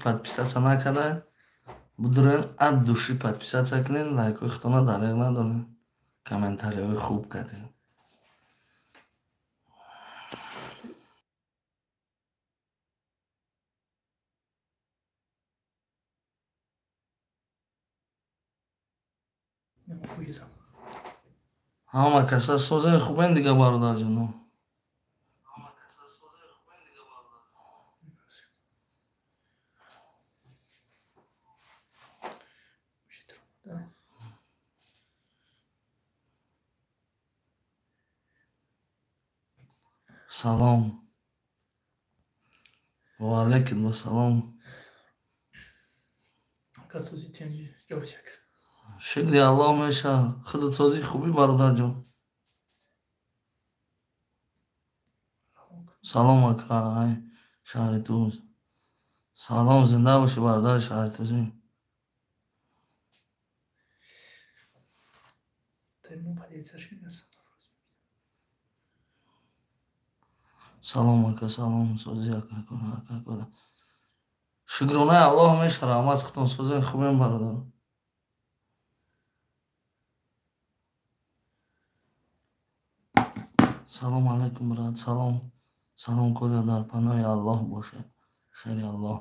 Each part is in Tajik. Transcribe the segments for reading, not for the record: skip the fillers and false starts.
подписаться накарда, будурен от души подписаться кунед, лайкҳои худтона дареғ надоред, комментариҳои хуб кардед. Ҳама каса созен хубен дига бародарҷоно. Салом. Ва алайкум ассалом. Шукри Аллоҳ меша. Худат созӣ хубӣ бародарҷон. Салом ака, ай шаҳри Туз. Салом, зинда бошӣ бародари шаҳри Тузӣ. Салом ака, салом созӣ ака, ака, ака. Шукронаи Аллоҳ меша, раҳмат худтон созен хубем бародар. Салом алайкум брат, салом. Салом коля дар паноҳи Аллоҳ бошед. Хейри Аллоҳ.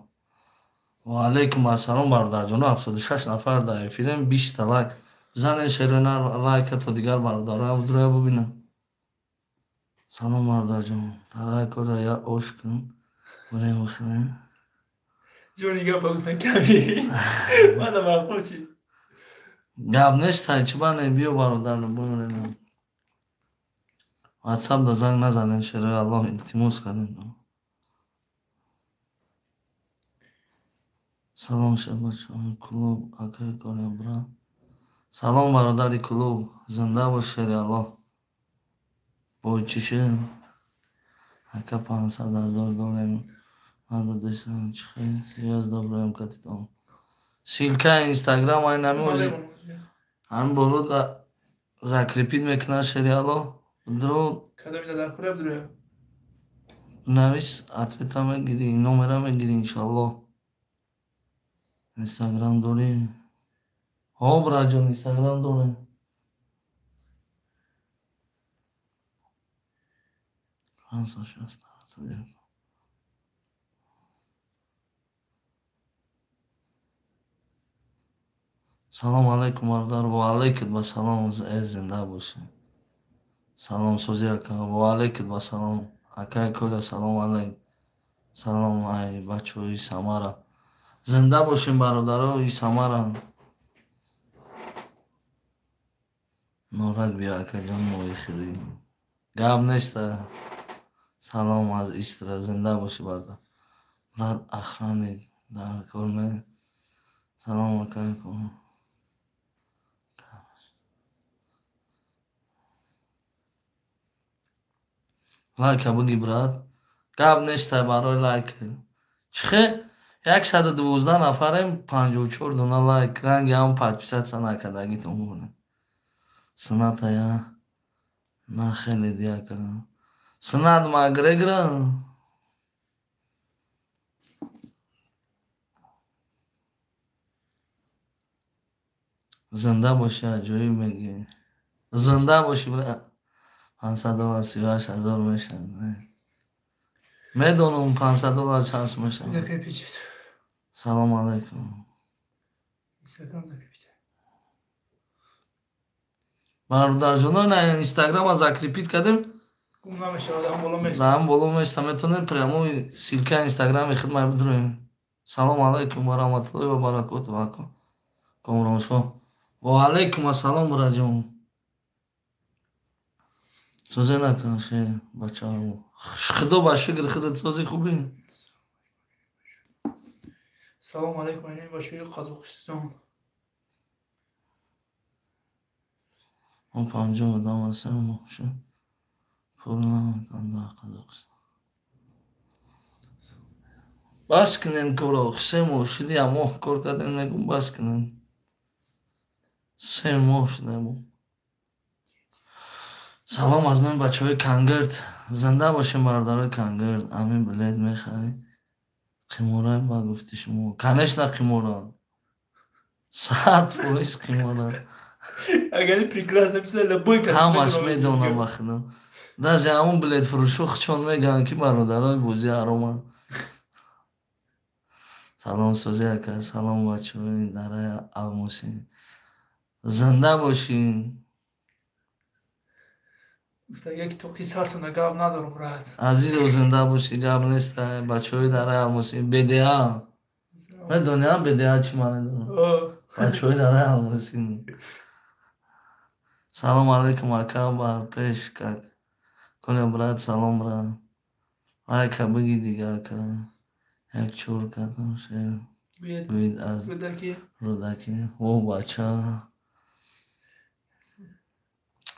Ва алайкум ассалом бародарҷоно, 76 нафар дар эфирем, 20 та лайк. Занед шерона лайка то дигар бародароям дуроя бубинам. Салом бародарҷон. Тағай коля я ош кун. Бурем бихӯрем. Ҷони гапа гуфтан ками. Мана маъқул чи? Гап нест, чӣ бане биё бародар, бубинем. WhatsApp да занг назанед, шерои Аллоҳ илтимос кардем. Салом шабачаҳои клуб, акаи коля брат. Салом бародари клуб, зинда бош шери Аллоҳ. Бо чише? Ака 500 000 дорем. Мада десам чихе связь доброем катитон. Ссылка Инстаграм ай намози. Ҳам боло да закрепить мекунад шери Аллоҳ. Дро кадомида дар кура бидроя? Навис, ответа мегири, номера мегири иншаллоҳ. Инстаграм дорӣ? Ҳо браҷон, Инстаграм дорем. 560. Салом алайкум бародар, ва алайкум ассалом, э зинда бошед. Салом созӣ ака, ва алайкум ассалом. Акаи Коля салом алайк. Салом ай бачаҳои Самара. Зинда бошем бародарои Самара. Норак биё акаҷон мои хири. Гап неста. Салом аз Истра, зинда бошӣ бародар. Брат охранник дар кор не. Салом акаи Коля. Лайка буги брат. Гап неста барои лайк. Чихе 112 нафарем, 54 дона лайк. Ранги ҳам подписаться накардагитон бубинем. Сунатая на хеле дияка. Сунат Макгрегора. Зинда бошӣ аҷоиб мегӣ. Зинда бошӣ брат. 500 доллар 38 000 мешавад. Медонам 500 доллар чанд мешавад. Салом алайкум. Бародарҷоно, на Инстаграма закрепить кардем. Гум намешавад, ҳам боло места. Ҳам боло места, метавонем прямо ссылка Инстаграми хидмат бидроем. Салом алайкум ва раҳматуллоҳи ва баракотуҳ ака. Комроншо. Ва алайкум ассалом бираҷон. Созе накун ше бачаҳо. Худо ба шукр худат сози хубӣ. Салом алайкум айнани бачаҳои Қазоқистон. Мо 50 одам ҳастем, мо пул наметан дар Қазоқистон. Бас кунем корро, 3 моҳ шуди, як моҳ кор кардем, мегӯм бас кунем. 3 моҳ шуда мо. Салом аз номи бачаҳои Кангард. Зинда бошем бародарои Кангард. Амин билет мехарӣ. Қиморай ба гуфти шумо. Конечно, қиморанд. 100% қиморанд. Агар прекрасно писали, любой кас ҳамаш медонам ба худам. Даже ҳамон билетфурӯшо худшон мегӯянд, ки бародарои бозӣ ҳароманд. Салом созӣ ака, салом бачаҳои дараи Алмосӣ. Зинда бошин. Яки тоқи сартона гап надорум, брат. Азизо, зинда бошӣ, гап нест, бачаҳои дараи Алмосӣ. БДА. Медоням БДА чӣ маъне дорад? Бачаҳои дараи Алмосӣ. Салом алейкум, ака, бар пеш как. Коля брат, салом брат. Лайка биги дига ака. Як чор кардам шер. Гӯед аз Рӯдакӣ. О бача.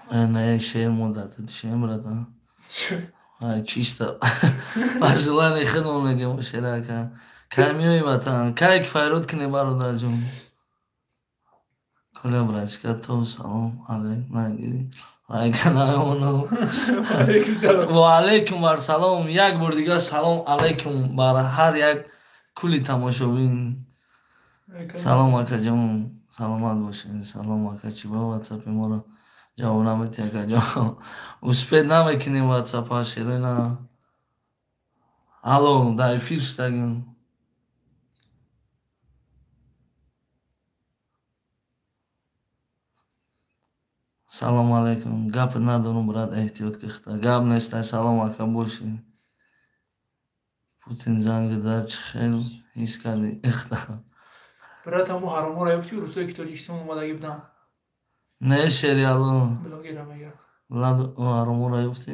Не, шер муддат шер брата. Ай чисто. Ба желании худмон мегем шер ака. Кай меои ватан? Кай ки файрод кунем бародарҷон? Коля братчика, то салом алейк нагири. Лайка намемонам. Ва алейкум вассалом. Як бор дигар салом алейкум бар ҳар як кулли тамошобин. Салом акаҷон, саломат бошед. Салом ака, чӣ ба ватсапи моро ҷавоб наметиҳ акаҷон? Успеть намекунем ватсапа шерина. Алло, дар эфир шудагим. Салом алейкум. Гап надорум, брат, эҳтиёт кихта. Гап нестай, салом ака бошӣ. Путин занг зад, чӣ хел ҳис кардӣ? Ихта. Брат, ҳамо ҳароморо ёфтӣ, рӯзое ки Тоҷикистон омадагӣ буданд? Не, шери алло. Блогера мега. Влад ҳароморо ёфтӣ?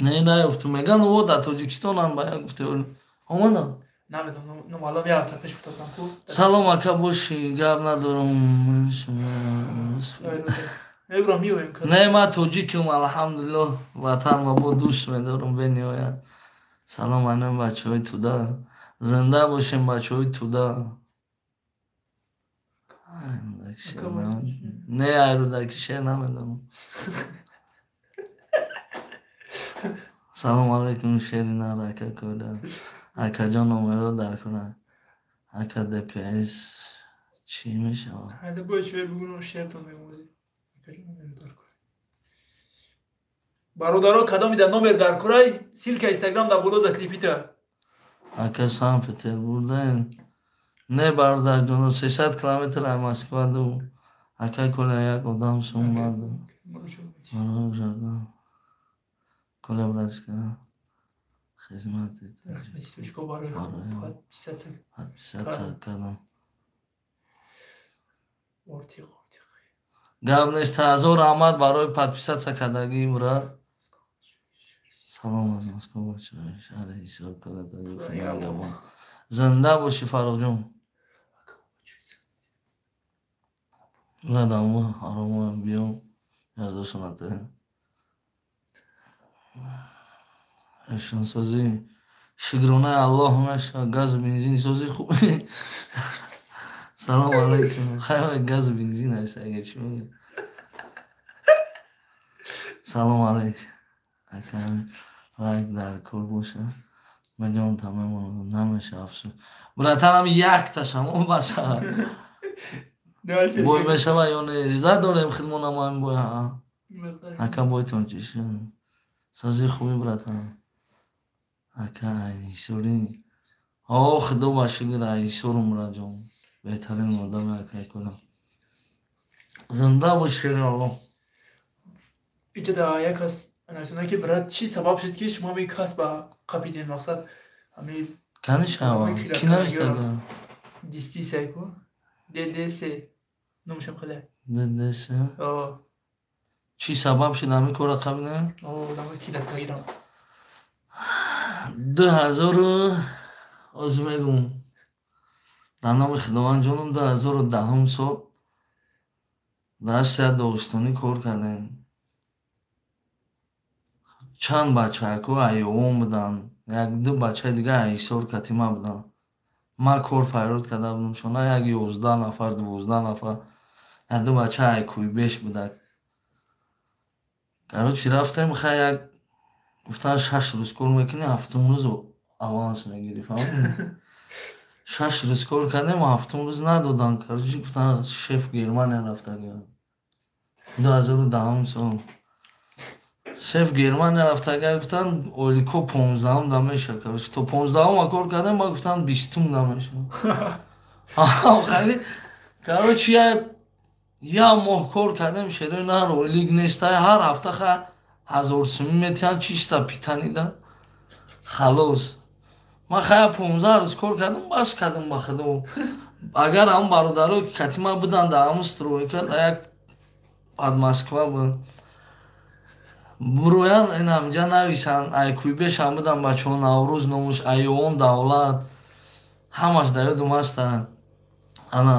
Не, наёфтум. Меган о дар Тоҷикистонам ба як гуфте. Омадам? Намедонам, номаълум, як ҳафта пеш гуфта ку. Салом ака бошӣ, гап надорум. Шумо Не, ман тоҷикам, алҳамдулиллоҳ, ватанро бо дӯст медорам бениҳоят. Салом алейкум бачаҳои Туда. Зинда бошем бачаҳои Туда. Не, ай Рӯдакӣ шер намедонам. Салом алейкум шери нар ака Коля. Акаҷон номеро дар кунад. Ака ДПС чӣ мешавад? Ҳайда бой чӣ бигӯ, шертон мемонӣ. Бародаро, кадоми дар номер дар курай, ссылка Инстаграм дар боло закрепита. Ака Санкт Петербург. Не бародарҷоно, 300 километр аз Москва ду. Ака Коля як одам сум маду. Коля братчика, хизмати тоҷико барои подписаться кардам. Гап нест, ҳазор раҳмат барои подписаться кардагӣ, брат. Салом аз Москва, бачаҳои шаҳри Ҳисор. Зинда бошӣ Фаррухҷон. Брат, аммо ҳаромоям биём язошонате. Эшонсозӣ шукронаи Аллоҳ меша, газу бензин созӣ хуб. Салом алейкум. Хайр, газу бензин аст, агар чӣ мегӯ. Салом алейкум. Ака лайк дар кор боша. Миллион тамом намеша, афсӯс. Братанам якташам он баса. Бой мешава ё не? Жда дорем хидмонам ҳамин бой. Ака бойтон чӣ шуд? Созӣ хубӣ братан. Ака ҳисорӣ. О худо ба шукр, ҳисорум братҷон. Беҳтарин одами акай Коля. Зинда бош шери Аллоҳ. Иҷода як кас нависонда ки брат, чӣ сабаб шуд ки шумо ҳамин касба қапидем, мақсад ҳамин Кани шава? Ки навистага? Дистисай ку? ДДС номашам хеле. ДДС? О. Чӣ сабаб шуд ҳамин кора қабидем? О, намои килаткагирам. 2000 оз мегум. Дар номи Худованд ҷонум 2010 сол дар Сия Доғистонӣ кор кардем. Чанд бачаҳако айёвон буданд. Як ду бачаи дига ҳисор катима буданд. Ман кор файрод карда будам шона як 11 нафар, 12 нафар. Як ду бача айкӯйбеш будак. Короче, рафтем, хай як гуфтан 6 рӯз кор мекунӣ, ҳафтум рӯз аванс мегирӣ, фаҳмидӣ? 6 рӯз кор кардем, ҳафтум рӯз надодан. Короче, гуфтан шеф Германия рафтага. 2010 сол. Шеф Германия рафтага, гуфтан ойлико 15 да меша. Короче, то 15 кор кардем, ба гуфтан 20 да меша. Хали, короче, я моҳ кор кардем, шерои нар ойлик нестай, ҳар ҳафта ха 1000 сумӣ метиҳанд, чиста питанида. Халос. Ман хая 15 рӯз кор кардам, бас кардам ба худо. Агар ҳамн бародаро ки кати ман буданд дар ҳамн стройка, дар як под Москва буд. Буроян ин ҳамҷа нависанд, ай Куйбешам буданд бачаҳо, Наврӯз номуш, Айёон Давлат, ҳамаш дар ёдум ҳастанд. Ана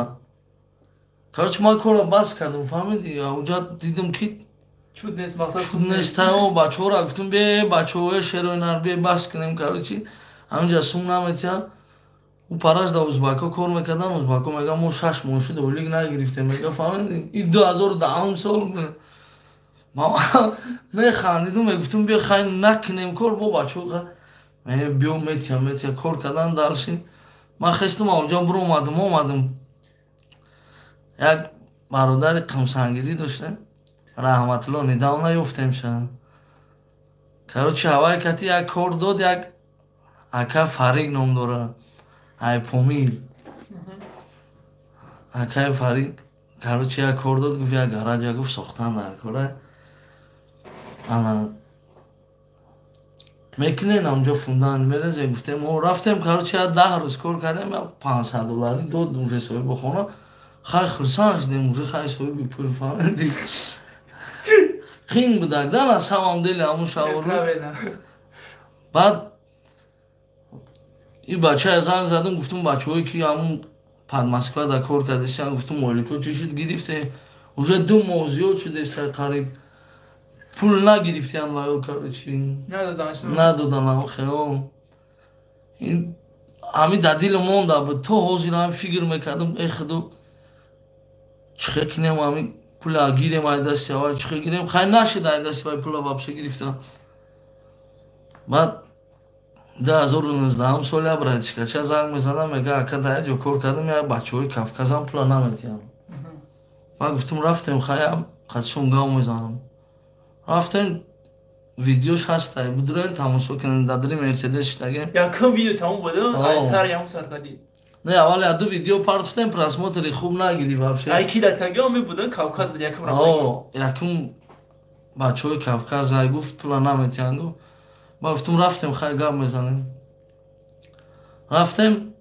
короче, ман корро бас кардам, фаҳмидӣ? Унҷа дидам ки чуд нест, мақсад чуд нест. Бачаҳоро гуфтам, бе бачаҳо, шерои нар, бе бас кунем, короче, ҳаминҷа сум наметиҳам. Ӯ параш да узбако кор мекардан, узбако мега мо 6 моҳ шуд ойлик нагирифтем, мега, фаҳмидӣ? Ин 2010 сол буд. Ман механдидум, мегуфтум биё хай накунем кор, бо бачаҳо биё метиҳам, метиҳам кор кардан дальше. Ман хестум онҷо биромадум, омадум. Як бародари қимсангирӣ доштем, раҳматулло, недавно ёфтем ша. Короче, ҳавай кати як кор дод, як ака Фарик ном дора, ай Помир. Акаи Фарик, короче, як кор дод, гуфт як гаража, гуфт сохтан дар кора. Ана мекунен онҷо фундамент мерезем, гуфтем, мо рафтем, короче, 10 рӯз кор кардем, 500 доллари дод уже соҳиби хона. Хай хурсанд шудем, уже хай соҳиби пул, фаҳмидӣ? Қин будак, да, на самом деле, ҳамун шабу рӯз. Баъд и бачая занг задам, гуфтум бачаҳое ки ҳамун под Москва да кор кардесиан, гуфтум ойлико чӣ шуд гирифте? Уже 2 моҳ зиёд шудеста қариб. Пул нагирифтиан ваё, короче. Надодан, хео. Ин ҳамин дар дилам монда буд. То ҳозир ҳам фикр мекардам, э худо, чихе кинем ҳамин пула гирем ай дасти авай, чихе гирем? Хай нашид ай дасти вай пула вообще гирифта. Баъд 2019 соли братишкача занг мезанам, мега ака дар як ҷо кор кардам, як бачаҳои Кавказам пула наметиҳам. Ман гуфтум рафтем, хай қатишон гав мезанам. Рафтем, видеош ҳастай, будурен тамошо кунем, дар дили Мерседес шидагем. Якум видео тамом буд, ай сар ям сар кардӣ. Не, аввал я 2 видео партофтем, просмотри хуб нагирифт вообще. Ай ки дар кагио мебудан, Кавказ буд якум рафтагӣ. О, якум бачаҳои Кавказ ай гуфт пула наметиҳанд, гуфт. Ман гуфтум рафтем, хай гап мезанем. Рафтем,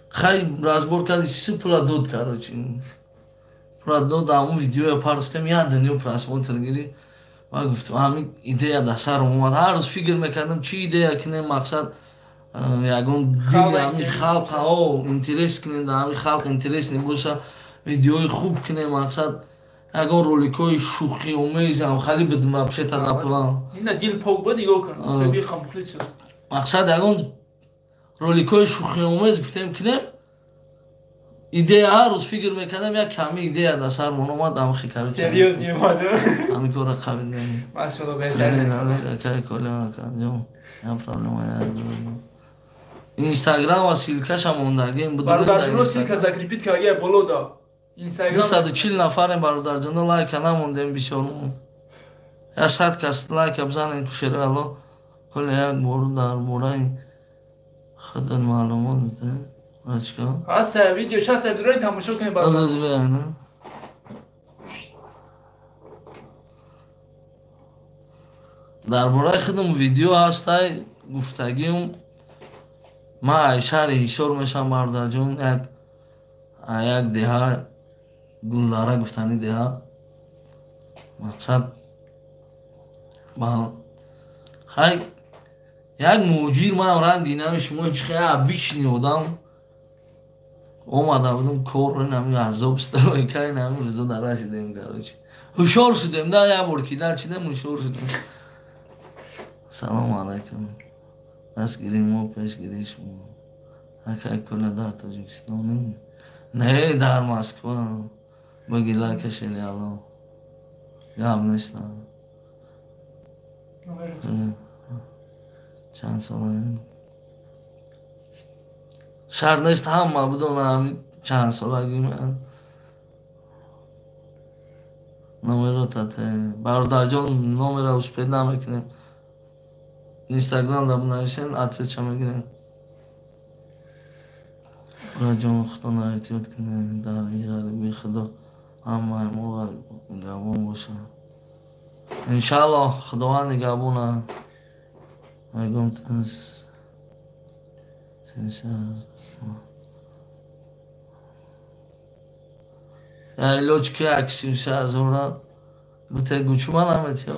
хай разбор карди, си пула дод, короче. Пула дод, ҳамун видеоя партофтем, як дунё просмотр гирифт. Ман гуфтум ҳамин идея дар сарам омад. Ҳар рӯз фикр мекардам чӣ идея кунем, мақсад ягон дили ҳамин халқ, о, интерес кунем, дар ҳамин халқ интерес небоша, видеои хуб кунем, мақсад ягон роликҳои шӯхиомез ам хали будем вообще та на план. Ина дил пок буд, нигоҳ кун, соҳиби мухлис шуд. Мақсад ягон роликҳои шӯхиомез гуфтем кунем. Идея ҳар рӯз фикр мекардам, як ками идея дар сармон омад, амхи кард. Серьёзно омад. Ҳамин корро қабил намем. Машалло, беҳтарин. Акай Коля, акаҷон, як проблема як. Инстаграм ва ссылкаша мондагем. Бародарҷоно, ссылка закрепить карда боло да. Инстаграм 240 нафарем бародарҷоно, лайка намондем бисёр. 100 кас лайка бизанем, кушеро алло. Коля як бор дар бораи худат маълумот медиҳад. Бачка. Ҳаста видео шаста бидурен тамошо кунем бародар. Дар бораи худам видео ҳастай, гуфтагиам ман ай шаҳри Ҳисор мешавам бародарҷон, як деҳа Гулдара гуфтани деҳа. Мақсад хай як муҳоҷир, манам ранги нави шумо чихе обычный одам омада будам кор, инами азоб стройка, инами рӯзо дар расидем, короче. Ҳушёр шудем да, як бор ки дарчидем, ҳушёр шудем. Салому алайкум. Дастгирии мо пешгирии шумо. Акай Коля дар Тоҷикистон? Не, дар Москва. Баги лайка шели алло. Гап нест. Чанд солаем? Шарт нест ҳама бидона ҳами чанд солаги ман. Номеро тате. Бародарҷон, номера успед намекунем. Инстаграм да бинависен, ответша мегирем. Раҷон, худтон эҳтиёт кунед дар ин ғариби, худо ҳамаи мо нигаҳбон бошад. Иншааллоҳ, худованд нигаҳбона. Мегӯм илоҷ ки як 33 000-а бите гучума наметия.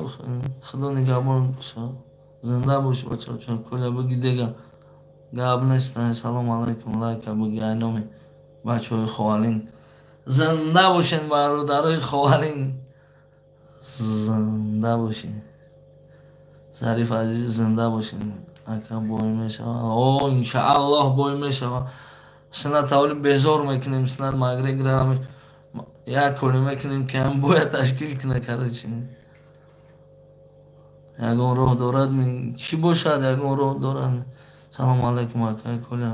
Худо нигаҳбон бошад. Зинда боши, бачаҳо. Коля, биги, дега гап нест. Салом алайкум, лайка биги ай номи бачаҳои Ховалин. Зинда бошен, бародарои Ховалин, зинда бошен. Зариф азиз, зинда бошен. Ака, бой мешава? О, иншааллоҳ, бой мешава. Синат аввали безор мекунем, синат Макгрегора як коре мекунем, ки ҳам бояд ташкил кунад. Короче, ягон роҳ дорад, чӣ бошад, ягон роҳ дорад. Салому алайкум, акай Коля,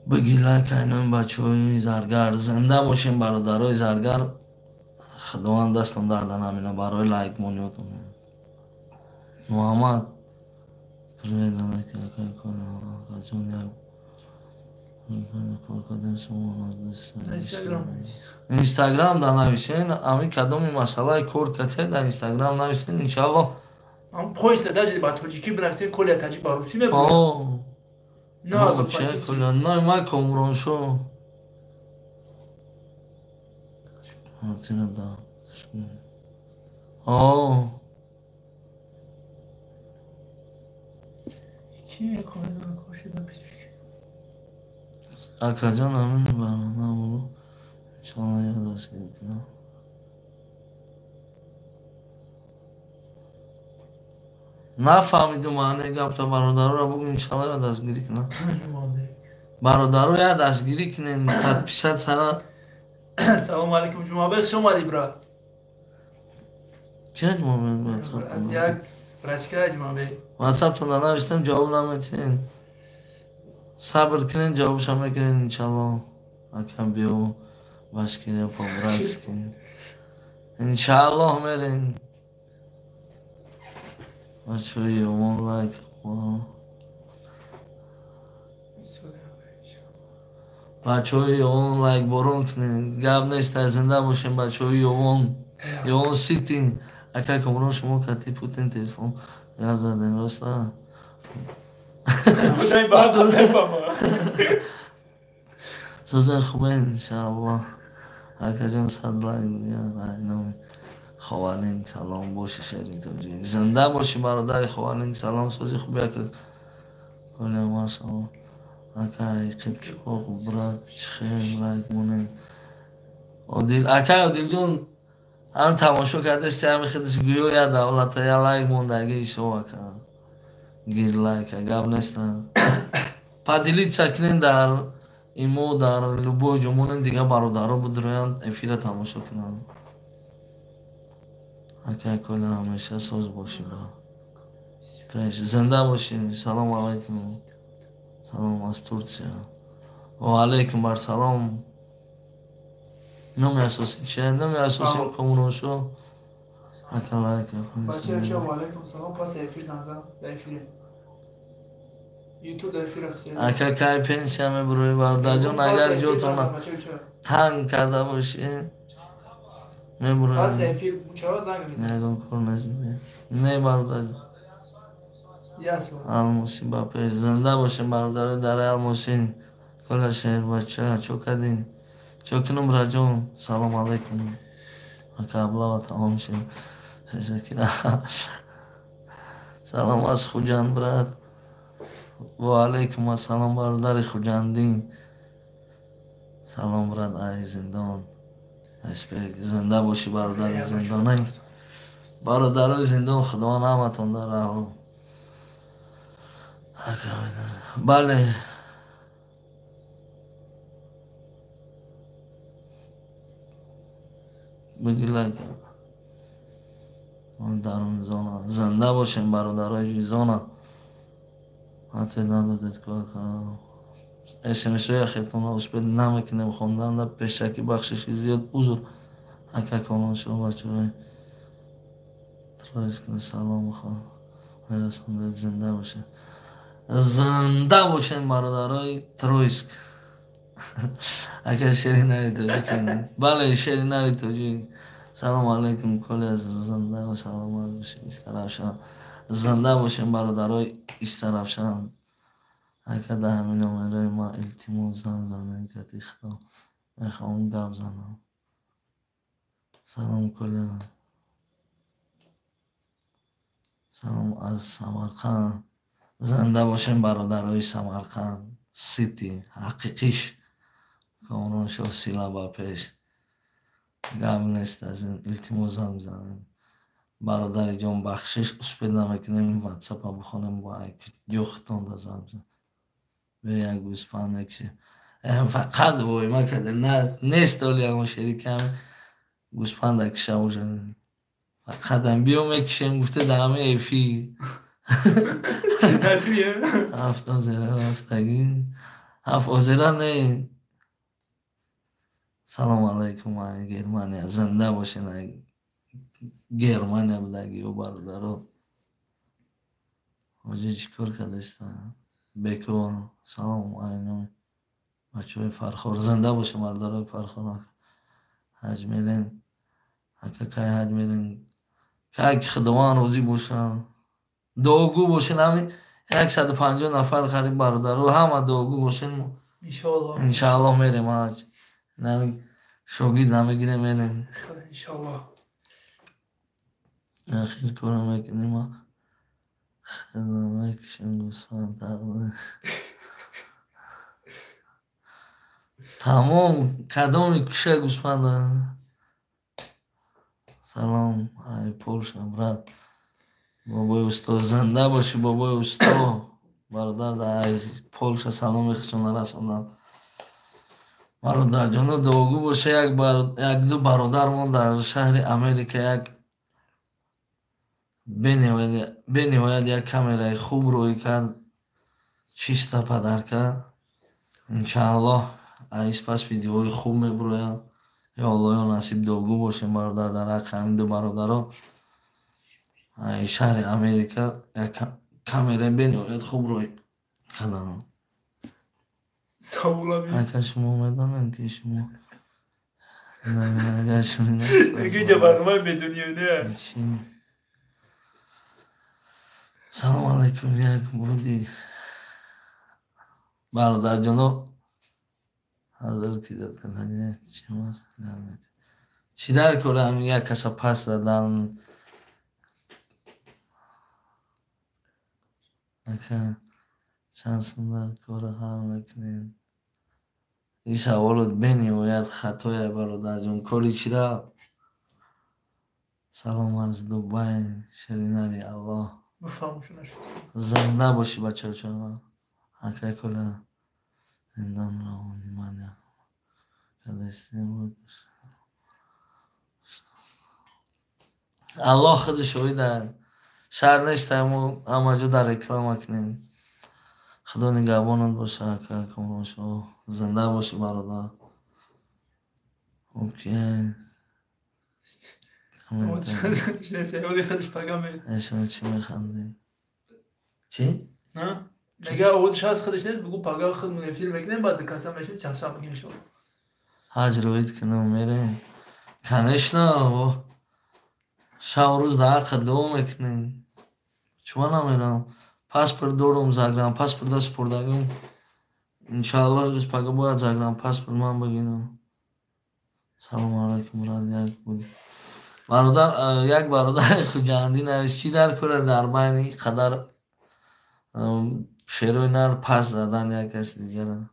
биги лайк ай номи бачаҳои Заргар. Зинда бошем, бародарои Заргар, худованд дастон дарда намина барои лайк мониётон. Муҳаммад, привет, алайка, акай Коля, акаҷон, як кор кардем. Инстаграм да нависен, ами кадоми масъалаи кор кате, дар Инстаграм нависен, иншааллоҳ. Поиста даже ба тоҷикӣ бинависем, Коля таҷик ба русӣ мебурад. Ной ма Комроншо. Квартира да. О. Ки қоида кошида писушки. Акаҷон, амин барномаро иншоалло ёд дастгирӣ кунам. Нафаҳмидум маънии гапта, бародароро бугӯ, иншалло ёд дастгирӣ кунам. Бародаро, як дастгирӣ кунен, подписать сара. Салому алайкум, Ҷумъабек, хуш омадӣ, брат. Кия Ҷумъабек? Ватсап як братчика Ҷумъабек. Ватсаптон навистам, ҷавоб наметиҳен. Сабр кунен, ҷавобша мекунен, иншалло. Ака, биё Башкирия по-братски. Иншааллоҳ, мерем. Бачаҳои Ёвон, лайк. Бачаҳои Ёвон, лайк борон кунед. Гап нест, зинда бошем, бачаҳои Ёвон. Ёвон Сити. Ака Комрон, шумо кати Путин телефон гап задем, роста? Созен хубе, иншааллоҳ. Акаҷон, 100 лайк номи Ховалин. Салом боши, шери тоҷик. Зинда боши, бародари Ховалин. Салом, сози хуби, ака Коля, машалло. Акай Қипчоқ, брат, чихел лайк монем. Одил, акай Одилҷон, ҳам тамошо кардасти, ҳами худаш гӯё я давлата я лайк мондаги ишо, ака. Гир лайка, гап неста. Поделиться кунен дар имо, дар любой ҷо монен, дига бародаро будроянд, эфира тамошо кунанд. Акай Коля, ҳамеша соз бошӣ, ба пеш, зинда бошӣ. Салому алайкум, салом аз Турсия. Ва алайкум бар салом. Номи асосӣ чия? Номи асосим Комроншо. Ака, лайка. Алайкум салом, пас эфир занг дар эфире ютуб, дар эфир. Ака, кай пенсия мебуроӣ? Бародарҷон, агар ҷотона танг карда бошӣ, мебуроем. Пас эфир чаро занг мезанӣ? Ягон кор нест. Не, бародарҷон. Алмосӣ ба пеш, зинда бошем, бародари дараи Алмосӣ. Коля шербача, чо кардӣ? Чо кунум, раҷон? Салом алайкум, ака, аблава тамом шид. Салом аз Хуҷанд, брат. Ва алайкум ассалом, бародари хуҷандӣ. Салом, брат, ай зиндон. Респект, зинда бошӣ, бародари зиндонай. Бародарои зиндон, худованд ҳаматон дар раҳо. Бале, биги лайк даруни зона. Зинда бошем, бародарои зона. Ответ надодед ку ака. СМС-ҳои ахиртонро успеть намекунем хондан, да пешакӣ бахшиши зиёд узр. Ака Комроншоҳ, бачаҳои Троицк салом мерасондед, зинда бошед. Зинда бошед, бародарои Троицк. Ака, шери нари тоҷик. Бале, шери нари тоҷик. Салому алайкум, Коля, зинда ва саломат бошед, Истаравшан. Зинда бошем, бародарои Истаравшан. Ака, да ҳамин номерои ман илтимос занг занем, кати худо мехоҳам гап занам. Салом, Коля. Салом аз Самарқанд. Зинда бошем, бародарои Самарқанд. Сити ҳақиқиш. Комроншоҳ, сила ба пеш. Гап нест аз ин, илтимос занг бизанем. Бародари ҷон, бахшиш, успеть намекунем ватсапа бихонем, бо ҷохтонда занг бизан. Бе як гӯспанд якши. Фақат войма карда нест оли ягон шерики ҳами гӯспанда киша уже. Фақат ам биё мекишем гуфте дар ҳами эфир. Ҳафт озера рафтагӣ. Ҳафт озера не. Салому алайкум, ай Германия. Зинда бошен, ай Германия будагиё, бародаро. Ҳоҷӣ, чӣ кор кардаиста? Бекор. Салом ай номи бачаҳои Фархор. Зинда бошен, бародарои Фархор. Ҳаҷ мерем. Ака, кай ҳаҷ мерем? Кай ки Худованд розӣ боша. Дуогӯ бошен, ҳамин 150 нафар қариб бародаро, ҳама дуогӯ бошен. Иншоаллоҳ. Иншоаллоҳ мерем ҳаҷ. Нами шогирд намегирем, мерем. Иншоаллоҳ. Ахир кора мекунем, хело мекушем гӯсфанд тақдир. Тамом, кадоми куша гӯсфанда? Салом, ай Полша, брат. Бобои усто, зинда бошӣ, бобои усто. Бародар дар Полша саломи худшона расонданд. Бародарҷоно, дуогӯ боша, як ду бародармон дар шаҳри Америка як бениҳоят як камераи хуб рӯй кард, чиста подарка. Иншааллоҳ аз пас видеоҳои хуб мебуроянд. Ё Аллоҳ, ё насиб, дуогӯ бошем, бародар, дар ҳаққи ҳамин ду бародаро шаҳри Америка як камераи бениҳоят хуб рӯй карданд. Ака, шумо медонед, ки шумо агар шумо барномаи медонӣ. Салому алайкум, як буди, бародарҷоно, ҳазор кидат кардани чимас чӣ дар кора ҳамин як каса пас задан. Ака, чанд сум дар кора ҳал мекунед? Ин саволот бениҳоят хатоя, бародарҷон. Кори чира? Салом аз Дубай, шеринари Аллоҳ. Зинда бошӣ, бачаҷон. Акай Коля, зиндонро внимание кардастем. Аллоҳ худи шоҳид аст. Шаҳр нестем, мо ҳама ҷо дар реклама кунем. Худо нигаҳбонат боша, ака Комроншоҳ. Зинда бошӣ, бародар. Окей. Шумо чӣ механдед? Чӣ? Мега овозиш ҳаст, худаш нест, бугу пага худмон эфир мекунем, баъд каса мешем, чаршанба мекунем, иншоаллоҳ. Ҳаҷ роид кунам, мерем. Конечно, шабу рӯз дар ҳаққа дуо мекунем. Чума намерам? Паспорт дорум, загранпаспорт супурдагим. Иншааллоҳ, рӯз пага бояд загранпаспорт ман бигирам. Салому алайкум, брат, як буд. Бародар, як бародари хуҷандӣ навист, чӣ дар кора дар байни ин қадар шерои нар пас задан як каси дигара.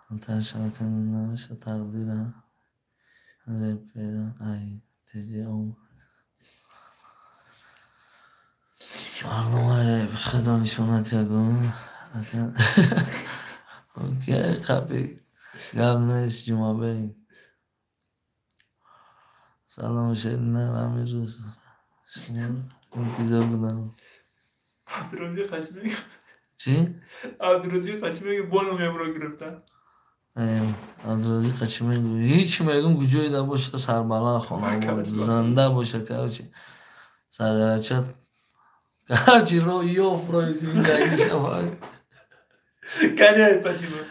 Навиша тақдира репера ай теҷи омад. Барномаи реп худо нишонат ягон. Окей, қапи гап нест, Ҷумъабек. Салом, шеринар, ҳамин рӯз шумо интизор будам. Рози хашмек. Чӣ? Абдурозиқа чӣ мегӯ, бо номи амро гирифтан? Абдурозиқа чӣ мегӯ? Ҳеҷ мегӯм, куҷоида боша, сарбаланд, хонабод, зинда боша. Короче, сағирача, короче, роҳ ёфт, роҳи зиндагӣ шава. Гоняй, Фатима.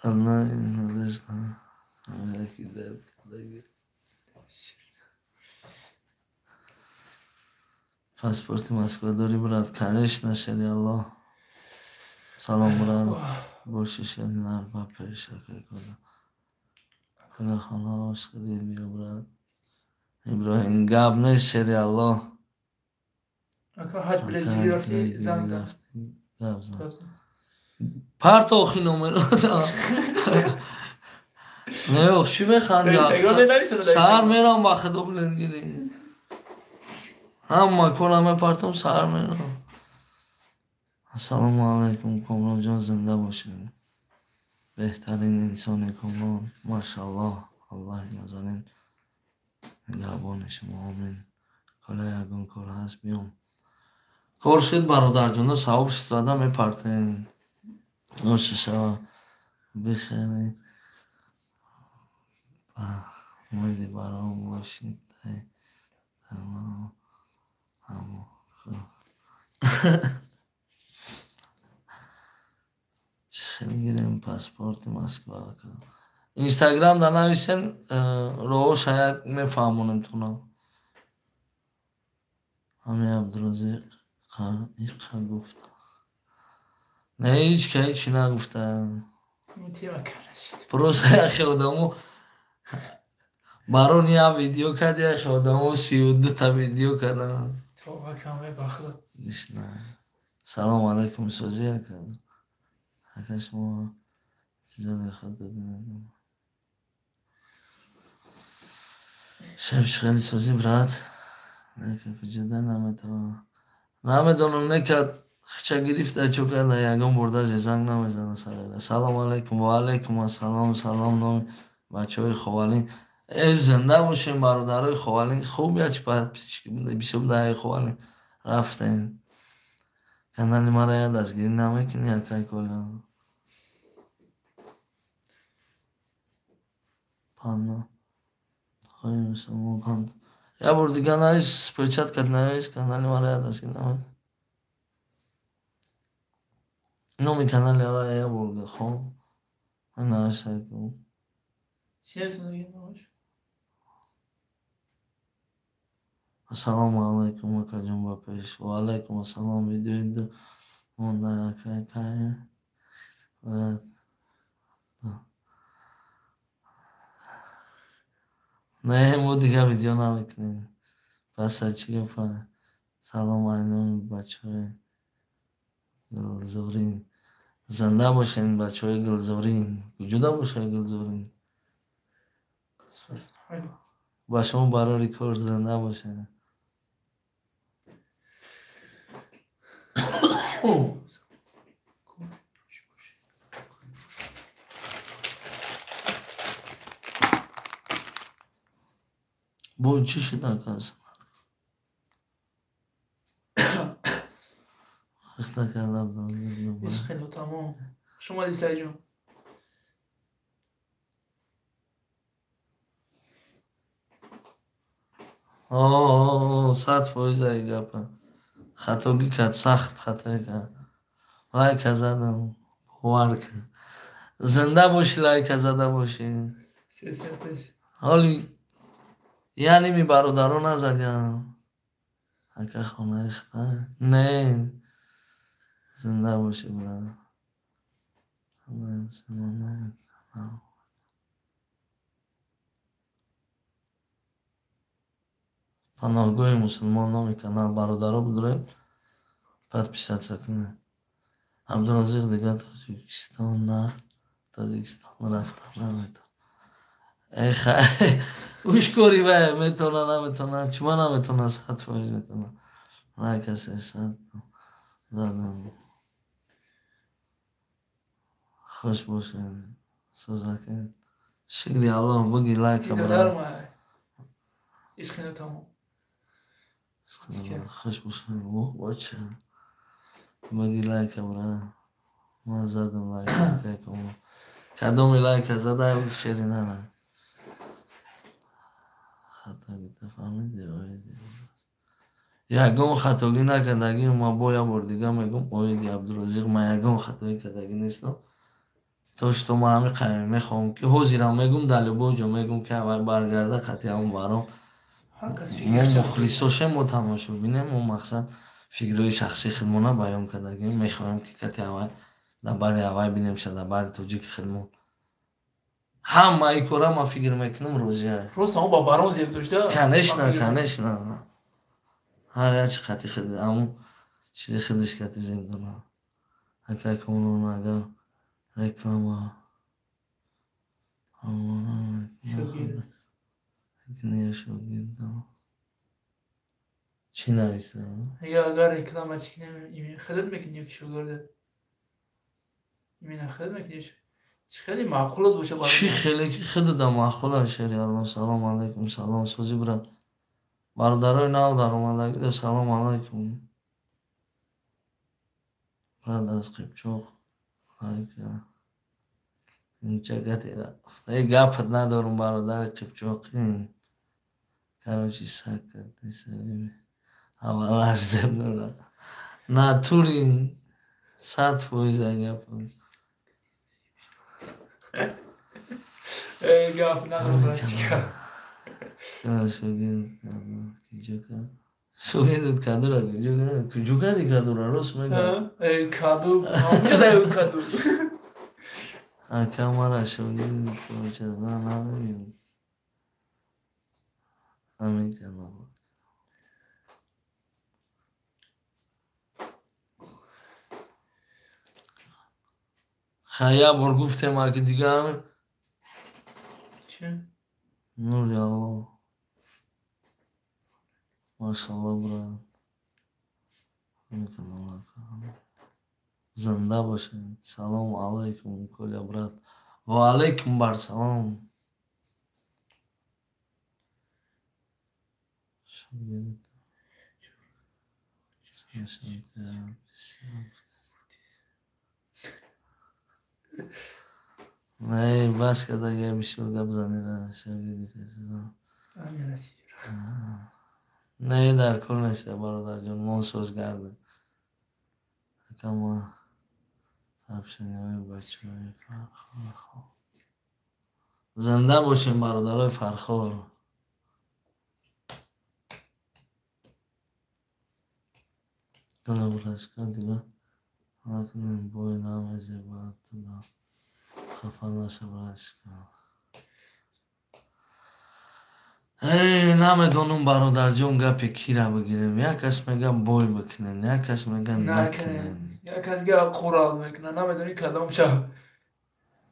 Одна надежда. Паспорти Москва дорӣ, брат? Конечно, шери Аллоҳ. Салом, брат. Боши, шери нар, ба пеш, акай кода. Кула хона ошиқи биё, брат. Иброҳим, гап нест, шери Аллоҳ. Ака, ҳаҷ билет гирӣ рафтӣ, занг зан. Гап зан. Парто охи номеро. Не, ох, чӣ механдӣ? Саҳар мерам ба худо билет гирӣ. Ҳама кора мепартом, саҳар мерам. Ассалому алайкум, Комронҷон, зинда бошед. Беҳтарин инсони Комрон. Машаллоҳ, Аллоҳи назарин нигаҳбони шумо, омин. Кола, ягон кор ҳаст, биём. Кор шуд, бародарҷоно, савоб зада мепартем. Ноша шава, бихеле ба умеди баром бошед. Чӣ хел гирем паспорти Москва? Инстаграм да нависен, роҳоша як мефаҳмонем туна. Ҳами Абдурозиқ иқа гуфта. Не, ҳеҷ ка ҳечи нагуфта. Просто яхе одамо барон як видео кард, яхе одамо 32та видео карданд. Салому алайкум, созӣ, ака. Ака, шумо чизоне худ додем. Шеф, чӣ хеле созӣ, брат? Нека куҷода наметавонам. Намедонам, нека хича гирифта, чо карда, ягон бор даже занг намезана сағира. Салому алайкум, ва алайкум ассалом, салом номи бачаҳои Ховалин. Э, зинда бошем, бародарои Ховалин. Хуб, як бисёр даҳаи Ховалин рафтем. Канали мара як дастгирӣ намекунӣ, акай Коля? Панно. Як бор дига навис, перчаткат навис, канали мара як дастгирӣ намекунӣ. Номи канали ава як бор хон. Нависа ку. Ассалому алайкум, акаҷон, ба пеш. Ва алайкум ассалом, видеои монда, акай кай. Брат. Не, мо дига видео намекунем. Паса чӣ гапа? Салом айноми бачаҳои Гулзорин. Зинда бошен, бачаҳои Гулзорин. Куҷода бошад Гулзорин? Ба шумо барори кор, зинда бошед. Бо чӣ шуд, ака? Вақта карда будам. Ишқи тамом. Хуш омадӣ, Саидҷон. 100% ай гапа. Хатогӣ кард, сахт хатое кард. Лайка задам, бовар кун. Зинда бошӣ, лайка зада бошӣ. Ҳоли як ними бародаро назадям. Ака, хонаи хита? Не. Зинда бошӣ, брат. Паноҳгоҳи мусулмон номи канал, бародаро, бидоред, подписаться кунед. Абдуразиқ дига Тоҷикистон на Тоҷикистон рафта наметавон. Э, хай, уш кори вай, метавона, наметавона, чума наметавона, 100% метавона. Лайка 300 задам. Хуш бошед, созакед. Шукри Аллоҳ, буги лайка, брат. Ишқи тамом. Хуш бошед. Бача. Баги лайка, брат. Ман задам лайка. Кадоми лайка зада, шери нара. Хатогита фаҳмиди, оиди. Ягон хатогӣ накардагӣ, ман бо як бор дига мегӯм, оиди Абдуразиқ ман ягон хатогӣ кардагӣ нестам. То что ман ҳамин қайми мехоҳам, ки ҳозирам мегӯм, дар любой ҷо мегӯм, ки аввал баргарда қатъи ҳамон баром. Мо мухлисошем, мо тамошобинем, мо мақсад фикрҳои шахсии худмона баён кардагем. Мехоҳем, ки кати аввал дар бари аввал бинемша, дар бари тоҷики худмон. Ҳамаи кора ман фикр мекунам, розия. Просто ҳамон ба барон зеб дошта? Конечно, конечно. Ҳар як чи қати худ, ҳамон чизи худаш кати зеб дорад. Акай Комрон, агар реклама шогирд чӣ нависта? Агар реклама чӣ кунем, худат мекунӣ ё ки шогирдат? Именно худат мекунӣ? Чӣ хеле маъқулат боша? Чӣ хеле ки худата маъқула, шери Алло. Салом алайкум, салом, созӣ, брат. Бародарои нав даромадагида салом алайкум. Брат аз Қипчоқ лайка. Инча гати рафт. Э, гапат надорум, бародари Қипчоқӣ. Короче, сак аввалаш зеб дорад. Натури 100% гап. Гап надорум, братчика. Шогирд киҷо кард? Шогирдат кадура куҷо кард? Куҷо карди кадура? Рост мегӯям. Каду, ҳамҷо каду. Ака, мара шогирд почаза намебин. Ҳамин канал. Хай, як бор гуфтем, аки дига ҳамин. Чӣ? Нури Аллоҳ. Машалло, брат. Ҳамин канал, ака. Зинда бошед. Салому алайкум, Коля брат. Ва алайкум барсалом. Шогирд. Не, бас кардага, бисёр гап занира, шогирди касида. Не, дар кор нест, бародарҷон, мо соз гардем. Ака, ма сообщениҳои бачаҳои Фархор. Зинда бошем, бародарои Фархор. Коля братчика, дига накунем, бой намезебад туда. Хафа наша, братчика. Эй, намедонам, бародарҷон, гапи кира бигирем. Як кас мега бой бикунен, як кас мега накунен. Як кас га қурал мекунад, намедонӣ кадом шаб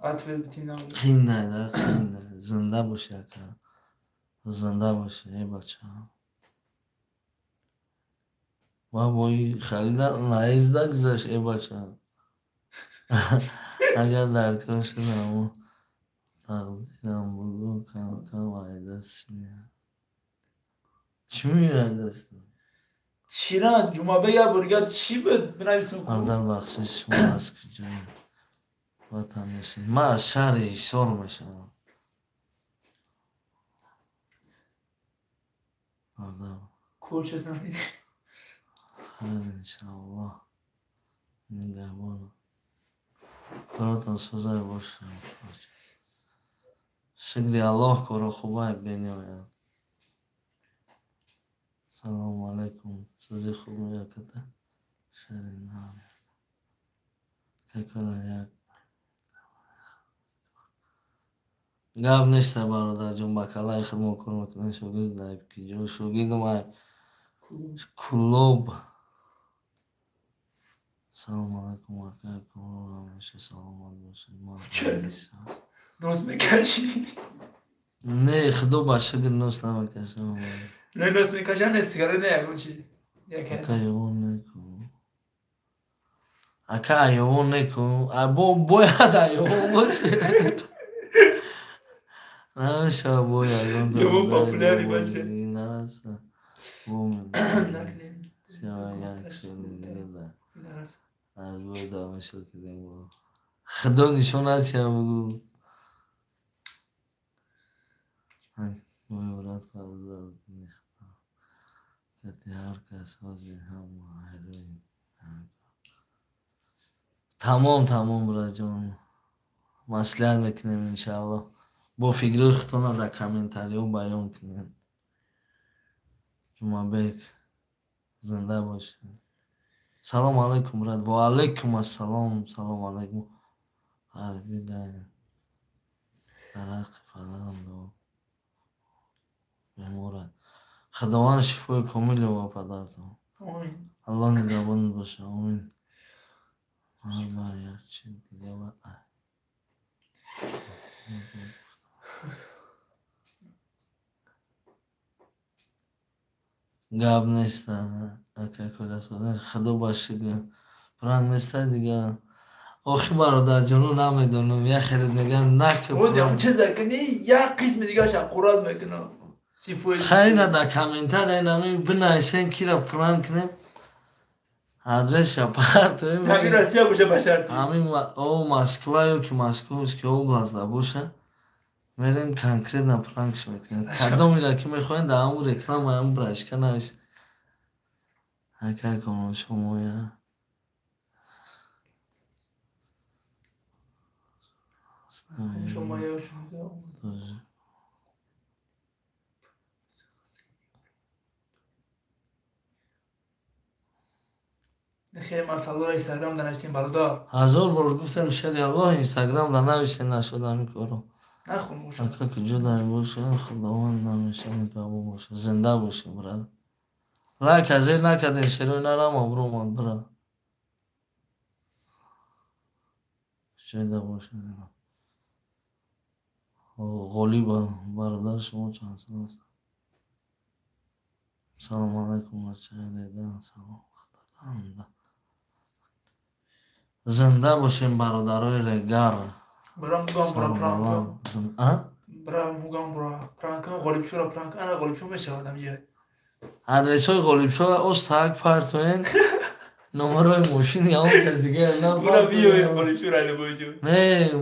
ответ битӣ. Қиндай да, қиндай. Зинда боши, ака. Зинда боши, эй бача. Ва бои харида наезда гузашт, эй бача. Агар дар кор шуда, аммо тақдирам бугӯ, кам-кам айдаст меяд. Чӣ меояд даст? Чира, Ҷумъабек, як бор дига чӣ буд, бинависам. Бародар, бахшиш, шумо аз куҷои ватан мешавед? Ман аз шаҳри Ҳисор мешавам. Бародар. Кӯрчазанӣ. Хайр, иншааллоҳ. Нигаҳбонам. Коротон созай бошад. Шукри Аллоҳ, коро хубай бениҳоят. Салому алайкум. Сӯзи хуб меяката. Шаҳри нав. Какора як гап неста, бародарҷон, ба калаи худ мо кор мекунем. Шогирд ай киҷо? Шогирдам ай Кӯлоб. Салому алайкум, ака Комрон, ҳамеша саломат бошед. Ман Нос мекашӣ? Не, худо ба шукр, нос намекашам. Не нос мекаша, не сигарет, не ягон чи. Ака, ёвон неку. Ака, айёвон неку. Бояд айёвон боше. Намешава бо ягон Ёвон популярный бача. Нараса. Аз бой тамошо кардем. Худо нишонат чия бугӯ. Брат ҳар кас ҳозир ҳам тамом тамом братҷон. Маслиҳат мекунем иншааллоҳ. Бо фикрҳои худтона дар комментариҳо баён кунем. Ҷумъабек зинда бошед. Салом алайкум брат. Ва алайкум ассалом. Салом алайкум. Ҳарби дар ҳаққи падарам дуо. Беморад. Худованд шифои комил ёбад падартон. Омин. Аллоҳ нигаҳбонат бошад. Омин. Ба як чи дига ба гап нест ака Колясоза. Худо ба шукр. Пранк неста дига. Охи бародарҷону намедонам, як хеле мегӯянд накун. Боз чиза кунӣ, як қисми дигараш аққурат мекунам. Хайра дар комментария инами бинависен кира пранк кунем. Адреса партоем. Ҳамин Россия боша ба шарти. Ҳамин о Москва ё ки Московский область да боша. Мерем конкретно пранкш мекунем. Кадомира ки мехоҳем дар ҳамун реклама ҳамун брашка навис. Ака кон шумоя. Шумоя шунида. Хеле масъаларо инстаграм данависем бародар. Ҳазор бор гуфтем шери Аллоҳ инстаграм данависем нашуд ҳамин корро. Нахун боша. Ака куҷо дар боша, Худованд ҳамеша нигаҳбон боша. Зинда бошем брат. Лайк азер накардем шерои нарам обрӯ омад брат. Куҷода боша. Ғолиба бародар шумо чанд сол аст? Салом алайкум бачаи Реган. Салом. Зинда бошем бародарои Регар. Бра мугам бура пранк. Бра мугам бура пранк. Ғолибшура пранк. Ана ғолибшу мешавад ҳамҷа. Адресҳои ғолибшура остак партоен. Номерои мошини он кас дига на. Бура биёед ғолибшура либошу. Не,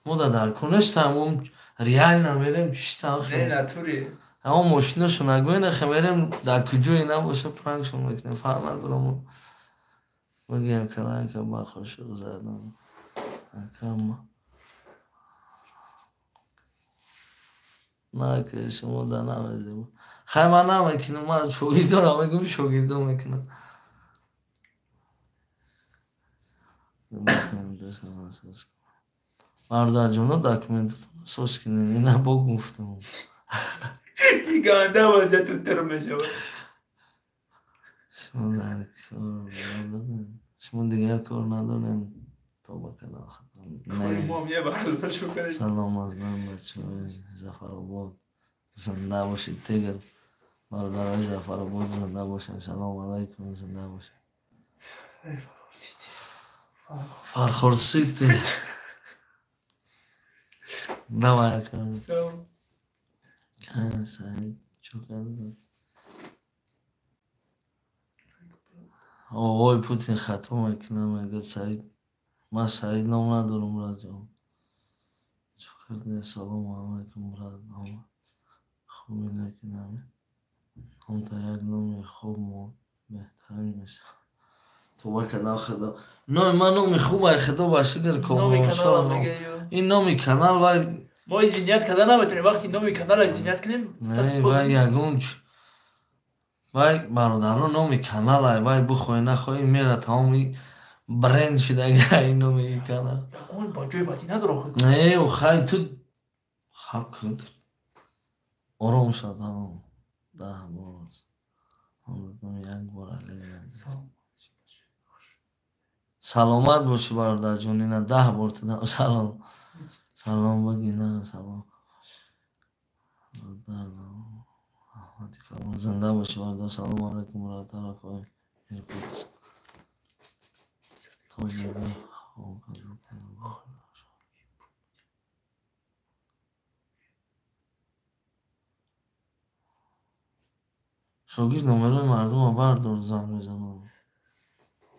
мо да дар кунестам, мо реально мерем чиста. Не, натури. Ҳамон мошинашу нагӯен, ахе мерем дар куҷое набоша пранкшон мекунем. Фарқ надорам мо. Баги акалака ба қошиқ задам. Акама. На ки шумо да намезеб. Хай ман намекунам, ман шогирдонам мегӯм, шогирдон мекунам. Бародарҷоно документатонро соз кунед, ина бо гуфтам. Ганда вазияту тир мешавад. Шумо дар кор надоред. Шумо дигар кор надоред. Тоба кардам. Салом аз ман бачаҳои Зафаробод. Зинда бошед тигр. Бародарои Зафаробод зинда бошед. Салом алайкум, зинда бошед. Фархор Сити. Давай ака. Саид чӣ кард? Оғои Путин хато мекунад, мегӯяд Саид, ман Саид ном надорам братҷон. Чӣ кардӣ? Салому алайкум брат. Хуби лекин ҳамин номта як номи хуб беҳтарин мешавад. Тоба кардам худо. Номи ман номи хуб ай худо ба шукр комоншо. Ин номи канал вай мо извинять карда наметавонем. Вақти номи каналро извинять кунем, не вай ягон вай бародаро номи канал ай вай бихоҳӣ нахоҳӣ мера тамоми бренд шудага ин номи канал. Ягон ба ҷои бадӣ надорад. Не, хай ту хаб кун. Ором шад, 10 бор. Як бор алӣ. Саломат бошӣ бародарҷон, ина 10 бор тудам салом. Салом баги на салом. Зинда бошӣ бародар. Салом алайкум бародар тарафҳои Иркутск. Шогирд номерои мардума бардор, занг мезанам.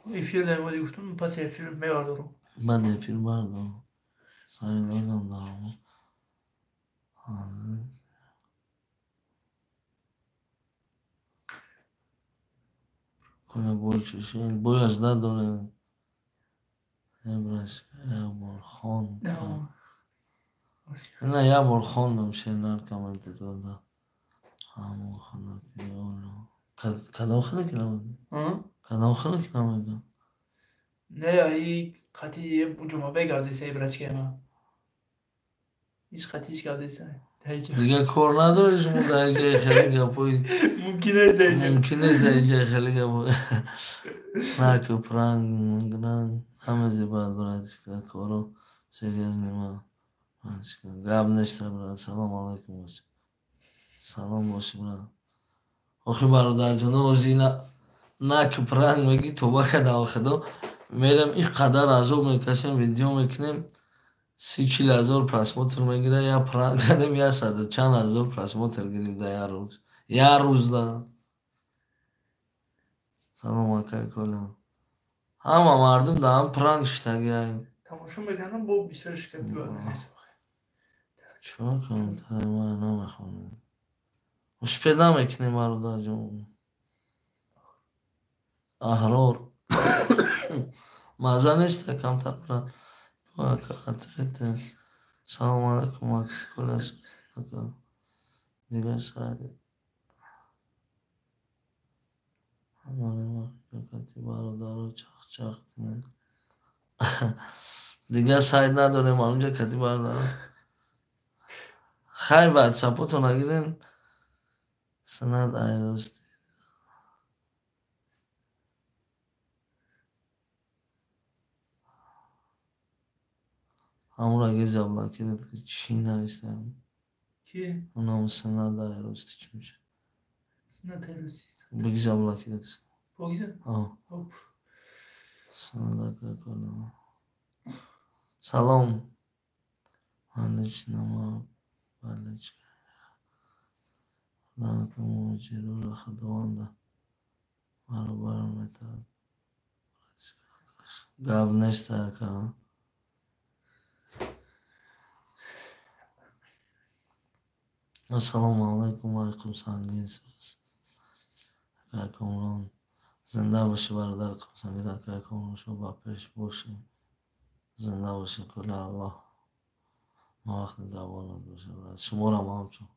Эфир намоди гуфтум, пас эфир мебардорам. Баъд эфир бардор. Сайдагам даҳамо. Коля бой чишел, бой ажда дорем. Эбраш, як бор хон. Ина як бор хондам шернар комменти дода. Ҳамон ханаки оло. Кадом ханаки намега? Кадом ханаки намега? Не, и қати ҷумъабек гавзеса ибрачкема. Ҳеҷ қати ҳеҷ гавзеса. Дигар кор надоред шумо дар инҷа хеле гапои мумкин нест дар инҷа. Мумкин нест дар инҷа хеле гапои. Наку пранг, мангранг, ҳама зебад братишка, коро серьёзный ма. Братишка, гап нест брат. Салом алайкум бош. Салом боши брат. Охи бародарҷоно, ози ина наку пранг меги тоба кардам худо. Мерем ин қадар азоб мекашем, видео мекунем. 30-40 ҳазор просмотр мегира, я пранк кардем, 100 чанд ҳазор просмотр гирифт дар як рӯз. Як рӯз да. Салом акай Коля. Ҳама мардум дар ҳам пранк шиштагиай. Тамошо мекардам, бо бисёр шикати бад нест. Чико комментари ма намехонем. Успед намекунем бародарҷон. Аҳрор. Маза нест камтар брат. Салом алайкум ака Коля. Дигар сайт бародаро чах-чах кунед. Дигар сайт надорем, ҳаминҷа кати бародаро. Хай ватсапотон нагирен. Санад айрости. Ҳамонро агар заблокировать ки чӣ навистам? Ки? Унам санад айрости чӣ мешавад? Санад айрости. Бигӣ заблокировать. Богиза? Оп. Санад ака Коля. Салом. Аличнама баличка. Худо муҳоҷироро Худованда баробар метавад. Гап нест ака. Ассалому алайкум, алайкум сангин соз. Акай Комрон. Зинда бошӣ бародар Қумсангин, акай Комрон, шумо ба пеш бошӣ. Зинда бошӣ, кулли Аллоҳ. Ма вақти давонат боша брат. Шуморам ҳамчун.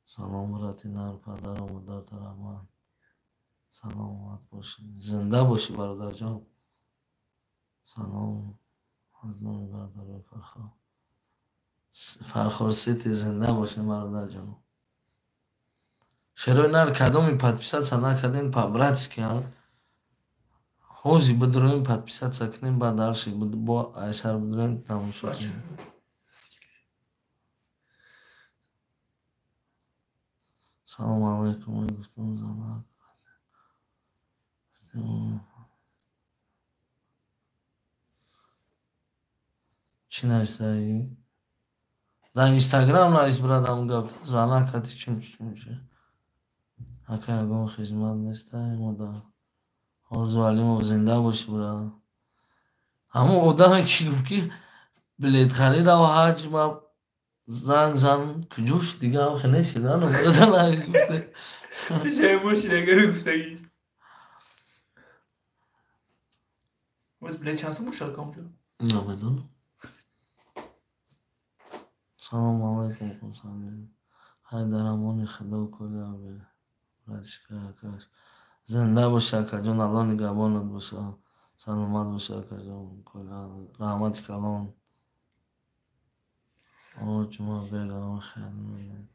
Салом брати нар, падару модарта раҳмат. Саломат бошӣ. Зинда бошӣ бародарҷон. Салом аз номи бародарои Фархор. Фархор Сити зинда бошем бародарҷон. Шерои нар кадоми подписаться накардем по-братски ҳози бидроем подписаться кунем, баъд дальше бо айсар бидроем тамошо кунем. Салом алайкум, гуфтум занак. Чӣ навистаи? Дар Инстаграм навис брат ҳамон гап. Занак ати чим чим меша. Ака ягон хизмат нестай мода. Орзу Алимов зинда бошӣ брат. Ҳамон одаме ки гуфт ки билет харид рав ҳаҷ, ма занг зан куҷо шуд дига ҳам хеле шида номерода навис гуфте. Пешаи мошинага гуфтагӣ. Боз билет чанд сум бошад камҷо? Намедонам. Салом алайкум Қумсангин. Хай дар амони Худо Коля бе. Братишка акаш. Зинда бошӣ акаҷон, Аллоҳ нигаҳбонат боша. Саломат бошӣ акаҷон Коля. Раҳмати калон. О Ҷумъабек ҳама хел мебинед.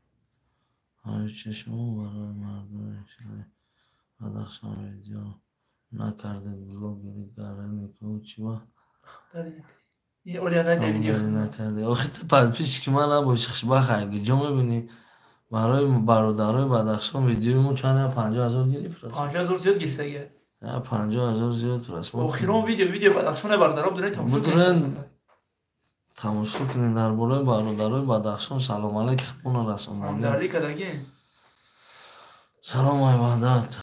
Оё чи шумо барои мардуми шаҳри Бадахшон видео накардед блогери Гаранику чӣ ба? Накарди. Охи ту подписчики ман набошӣ, хушбахт ай куҷо мебинӣ? Барои бародарои Бадахшон видеои мо чанд 50 ҳазор гирифт? 50 ҳазор зиёд гирифтагия. 50 ҳазор зиёд просмотр. Охирон видео Бадахшон бародаро бидурен тамошо кунед. Тамошо кунед дар бораи бародарои Бадахшон салом алейк худмона расондагӣ. Ҳамдардӣ кардагӣ. Салом, ай Ваҳдат.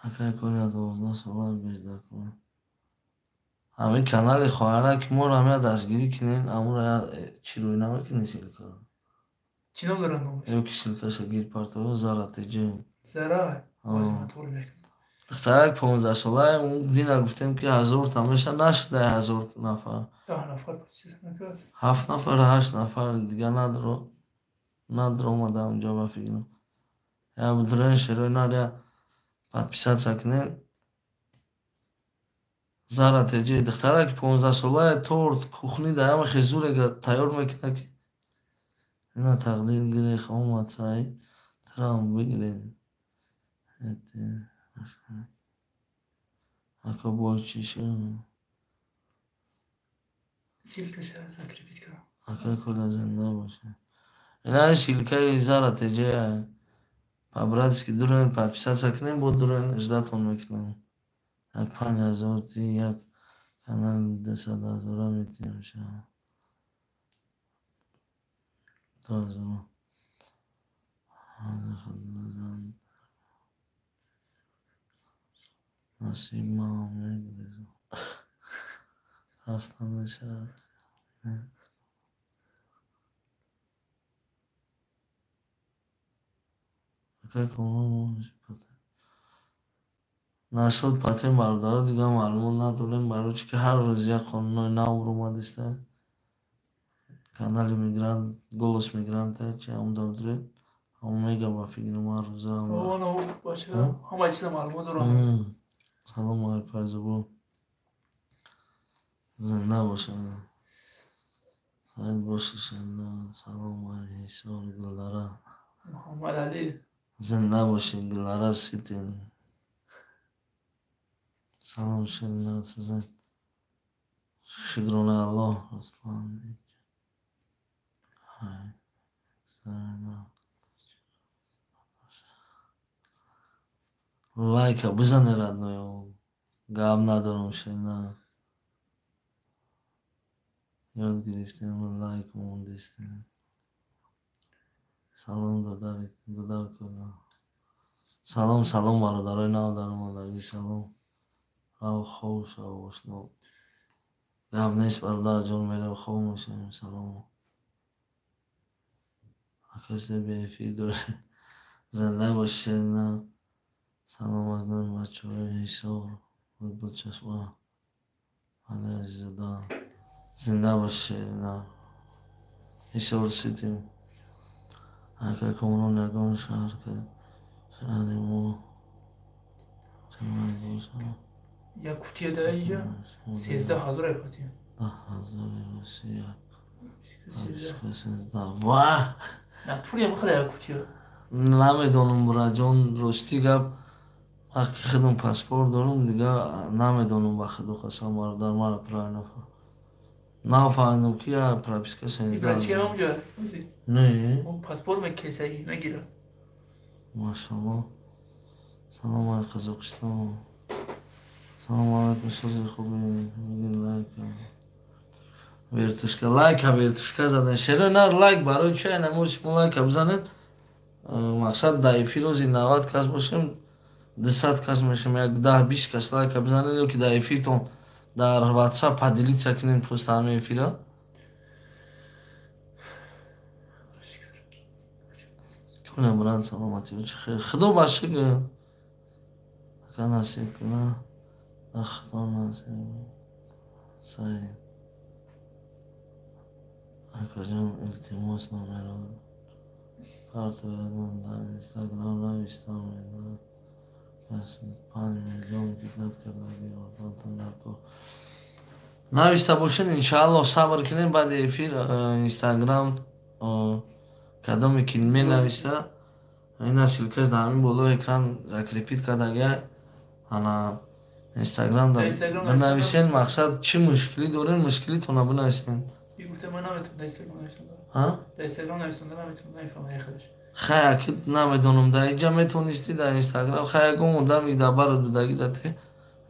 Акай Коля 12 сола без документ. Ҳамин канали хоҳара ки моро ҳамя дастгирӣ кунен, амуро чӣ рӯй намекунӣ ссылка? Чӣ ном дорад номаш? Ё ки ссылкаша гир партоё Зара ТЖ. Зара? Ман туғри мекунам. Духтарак 15 солае, дина гуфтем ки 1000 та меша, нашуда 1000 нафар. 10 нафар подписаться накард. Ҳафт нафар, ҳашт нафар дига надро омада онҷо ба фикрам. Я будрен шерои нар я подписаться кунен. Зара ТЖ духтараки 15 солае, торт кухни да ҳама хезурега тайёр мекунад ки ина тақдир гирех омад, Саид трам бигире. Ака бой чӣ шуд? Ссылкаша закрепить кардам. Ака Коля, зинда боша. Ина ссылкаи Зара ТЖ по-братски дурен подписаться кунем, бо дурен ждатон мекунам. Як 5000 ти як канали 200 000-а метиҳем ша. 2000. Насиб маам мегурезам. Рафтан мешавад. Ака Комрон, нашуд патент, бародаро, дигар маълумот надорем, барои чӣ ки ҳар рӯз як қонунҳои нав омадиста. Канали мигрант, Голос мигранта чи ҳамон доред, ҳамон мега ба фикри ман рӯза. Ҳама чиза маълумот дорам. Салом, ай Файзобод, зинда бошад, Саид боши. Салом, ай Ҳисор, Гулдара. Муҳаммад Али. Зинда бошед, Гулдара Сити. Салом, Ширинар Сузан, шукронаи Аллоҳ. Руслан. Ҳай. Лайка бизане, родной, гап надорам. Ширина ёд гирифтем, лайк мондистем. Салом, додар Коля. Салом, салом, бародарои нав даромадагӣ, салом. Рав, хов шав, ошно. Гап нест, бародарҷон, мерав, хов мешавем. Салом, акасе беэфир доред, зинда боши, Ширина. Салом аз номи бачаҳои Ҳисор, Булбулчашма, Али Азиззода. Зинда боши, Ширина. Ҳисор Сити. Ака Комрон, ягон шаҳр шаҳри мо қимат бошад? Як кутия да инҷа 13 000 патент. 10 000-и Русия. Ва! Натуре мехӯра як кутия. Намедонам, бираҷон, рости гап, вақти худам паспорт дорам, дига намедонам, ба худо қасам, бародар, мара правильно нафаҳмидам ки я прописка 13. Не. Паспорт мекесаги мегирад. Машалло. Салом ай Қазоқистон. Салом алайкум, сози хуби мегир лайка. Вертушка, лайка, вертушка задан. Шеро нар лайк барои чи айнамо шумо лайка бизанед? Мақсад дар эфир рози 90 кас бошем, 200 кас мешем, як 10-20 кас лайка бизанед ё ки дар эфиртон дар WhatsApp поделиться кунед просто ҳамин эфира. Кунем, брат, саломатӣ. Худо ба шукр. Ака, насиб куна. Худо насиб. Саид. Акаҷон, илтимос, номеро партояд, ман дар Инстаграм навистам, кас 5 миллион кидат кардаги, ёрдамтон дар кор. Нависта бошед, иншаалло, сабр кунед, баъди эфир Инстаграм кадоме ки менависа, ина ссылкаш дар ҳамин болои экран закрепить кардагия, ана Инстаграм бинависен. Мақсад, чӣ мушкилӣ дорем, мушкилитона бинависен. Гуфта ман наметавонам дар Инстаграм нависонда. Дар Инстаграм нависонда наметавонам, намефаҳмам яхелаш. Хай, аки, намедонам, дар инҷа метавонистӣ, дар Инстаграм хай ягон одаме дар барат будагӣ да те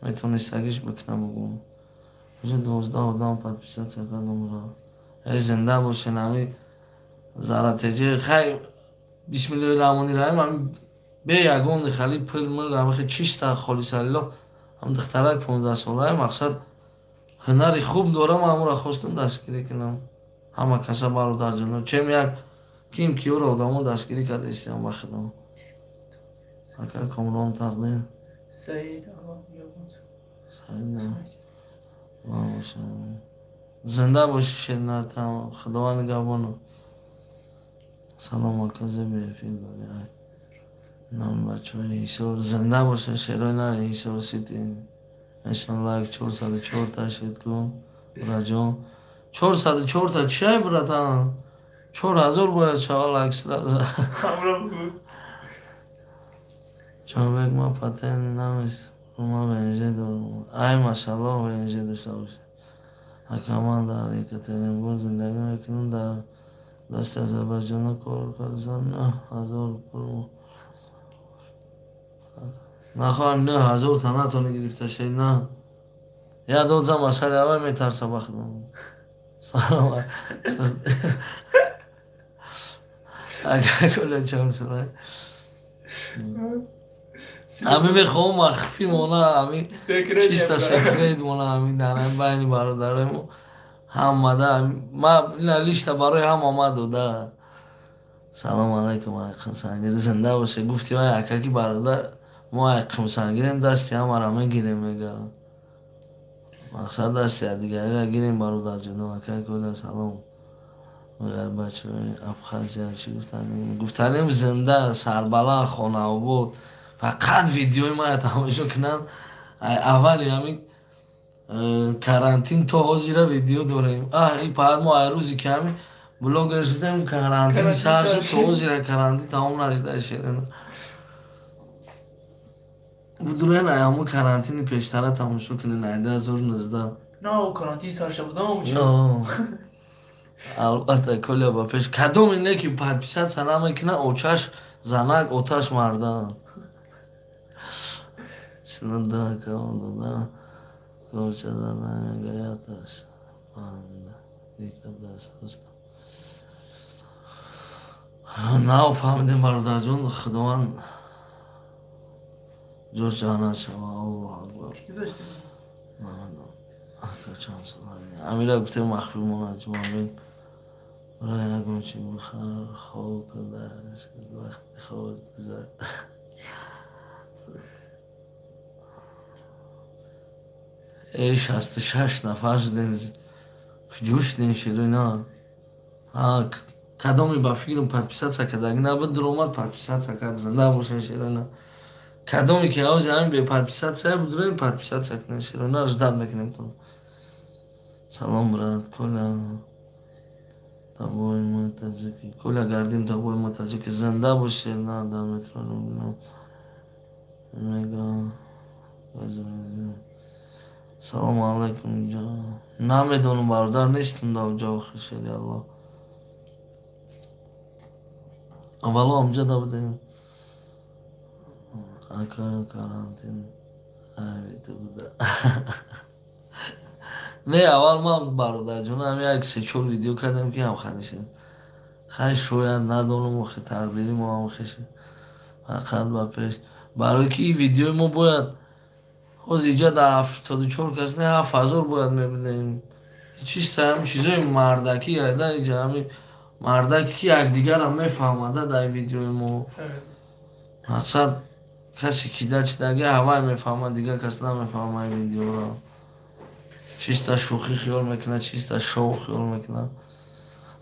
метавонистагиш бикна бугум. Уже 12 одам подписаться кардам. Эй, зинда бошен. Ҳами Заратеҷи, хай, бисмиллоҳи раҳмони раҳим, ҳами. Бе ягон хали пул мул ҳамахи чиста холисалло ҳам духтарак 15 солае мақсад ҳунари хуб дорам, ҳамура хостам дастгирӣ кунам. Ҳама каса бародарҷоно чем як ким киёро одамо дастгирӣ кардастиам ба худо. Ака Комрон тақдир. Саид Аллоҳ нигаҳбон. Саид зинда бошӣ шернартам, Худованд нигаҳбону. Салом ака, зеби эфир дорӣ. Нам бачаҳои Ҳисор зинда боша, шерои нари Ҳисор Сити. Эшон лайк 404 та шид кун. Раҷон 404 та чиай, братан? 4000 бояд шава лайк сразу. Чонбек ма патент намес, ма ВНЖ дорам. Ай машалло, ВНЖ дошта бошӣ. Ака, ман дар Екатеринбург зиндагӣ мекунам, дар дасти Озарбойҷоно кор кардам, 9000 пул. Нахоҳам 9000 та натони гирифта шед, на. Я дод зам асари аввал метарса ба худо. Салом. Ака Коля чанд сола? Ами мехоҳам махфӣ мона, ами чиста секрет мона, ами дар байни бародарои мо ҳамада ма ина лишта барои ҳама ма дода. Салом алайкум, Айқимсангир зинда боше. Гуфти вай ака ки бародар мо Айқимсангирем, дасти ҳамаро мегирем, мега. Мақсад дасти дигариро гирем, бародарҷоно. Ака Коля салом. Мегар бачаҳои Абхазия чӣ гуфтанем? Гуфтанем зинда, сарбаланд, хонаобод. Фақат видеои мая тамошо кунанд. Аввали ҳамин карантин то ҳозира видео дорем. Аҳ, и фақат мо ай рӯзе ки ҳамин блогер шудем, карантин сар шуд, то ҳозира карантин тамом нашуда шерина. Будурен ай ҳамун карантини пештара тамошо кунед, ай 2019. На, карантин сар шуда буд. Албатта, Коля ба пеш. Кадом ине ки подписаться намекунад, очаш занак, оташ марда. Да, да, корча зада мегаят аст. Нав фаҳмидем, бародарҷон, Худованд ҷош ҷаннат шава. Аллоҳу акбар. Ака чанд сола? Амира гуфтем махфӣ монад, Ҷумъабек. Барои ягон чи бихар, хоб када, вақти хоб зад. Эй, 66 нафар шудем. Куҷо шудем, ширино? Кадоме ба фикрам подписаться кардаги набуд, дуромад подписаться кард, зинда бошен, ширино. Кадоме ки ҳози ҳамин бе подписаться будурем, подписаться кунед, ширино, ждать мекунем то. Салом, брат, Коля. Тобой мы таджики. Коля, гордим тобой мы таджики. Зинда боши, на, да, метро люблю. Мега. Салом алайкум. Намедонам, бародар, нестам дар ҷо, хушери Аллоҳ. Аввало амҷа будем. Ака карантин айбите буда. Не, аввал ман бародарҷон ҳам як се-чор видео кардем ки ҳам ханишед. Хай шояд надонам, охи тақдири мо ҳам хешед. Фақат ба пеш. Барои ки ин видеои мо бояд ҳозир иҷа дар 74 кас не, 7000 бояд мебинем. Чиста ҳам чизои мардакӣ айда иҷа ҳами мардаки ки якдигарро мефаҳмада дар видеои мо. Мақсад касе ки да чидаги ҳавай мефаҳмад, дигар кас намефаҳмад ин видеоро. Чиста шӯхӣ хиёл мекунад, чиста шоу хиёл мекунад.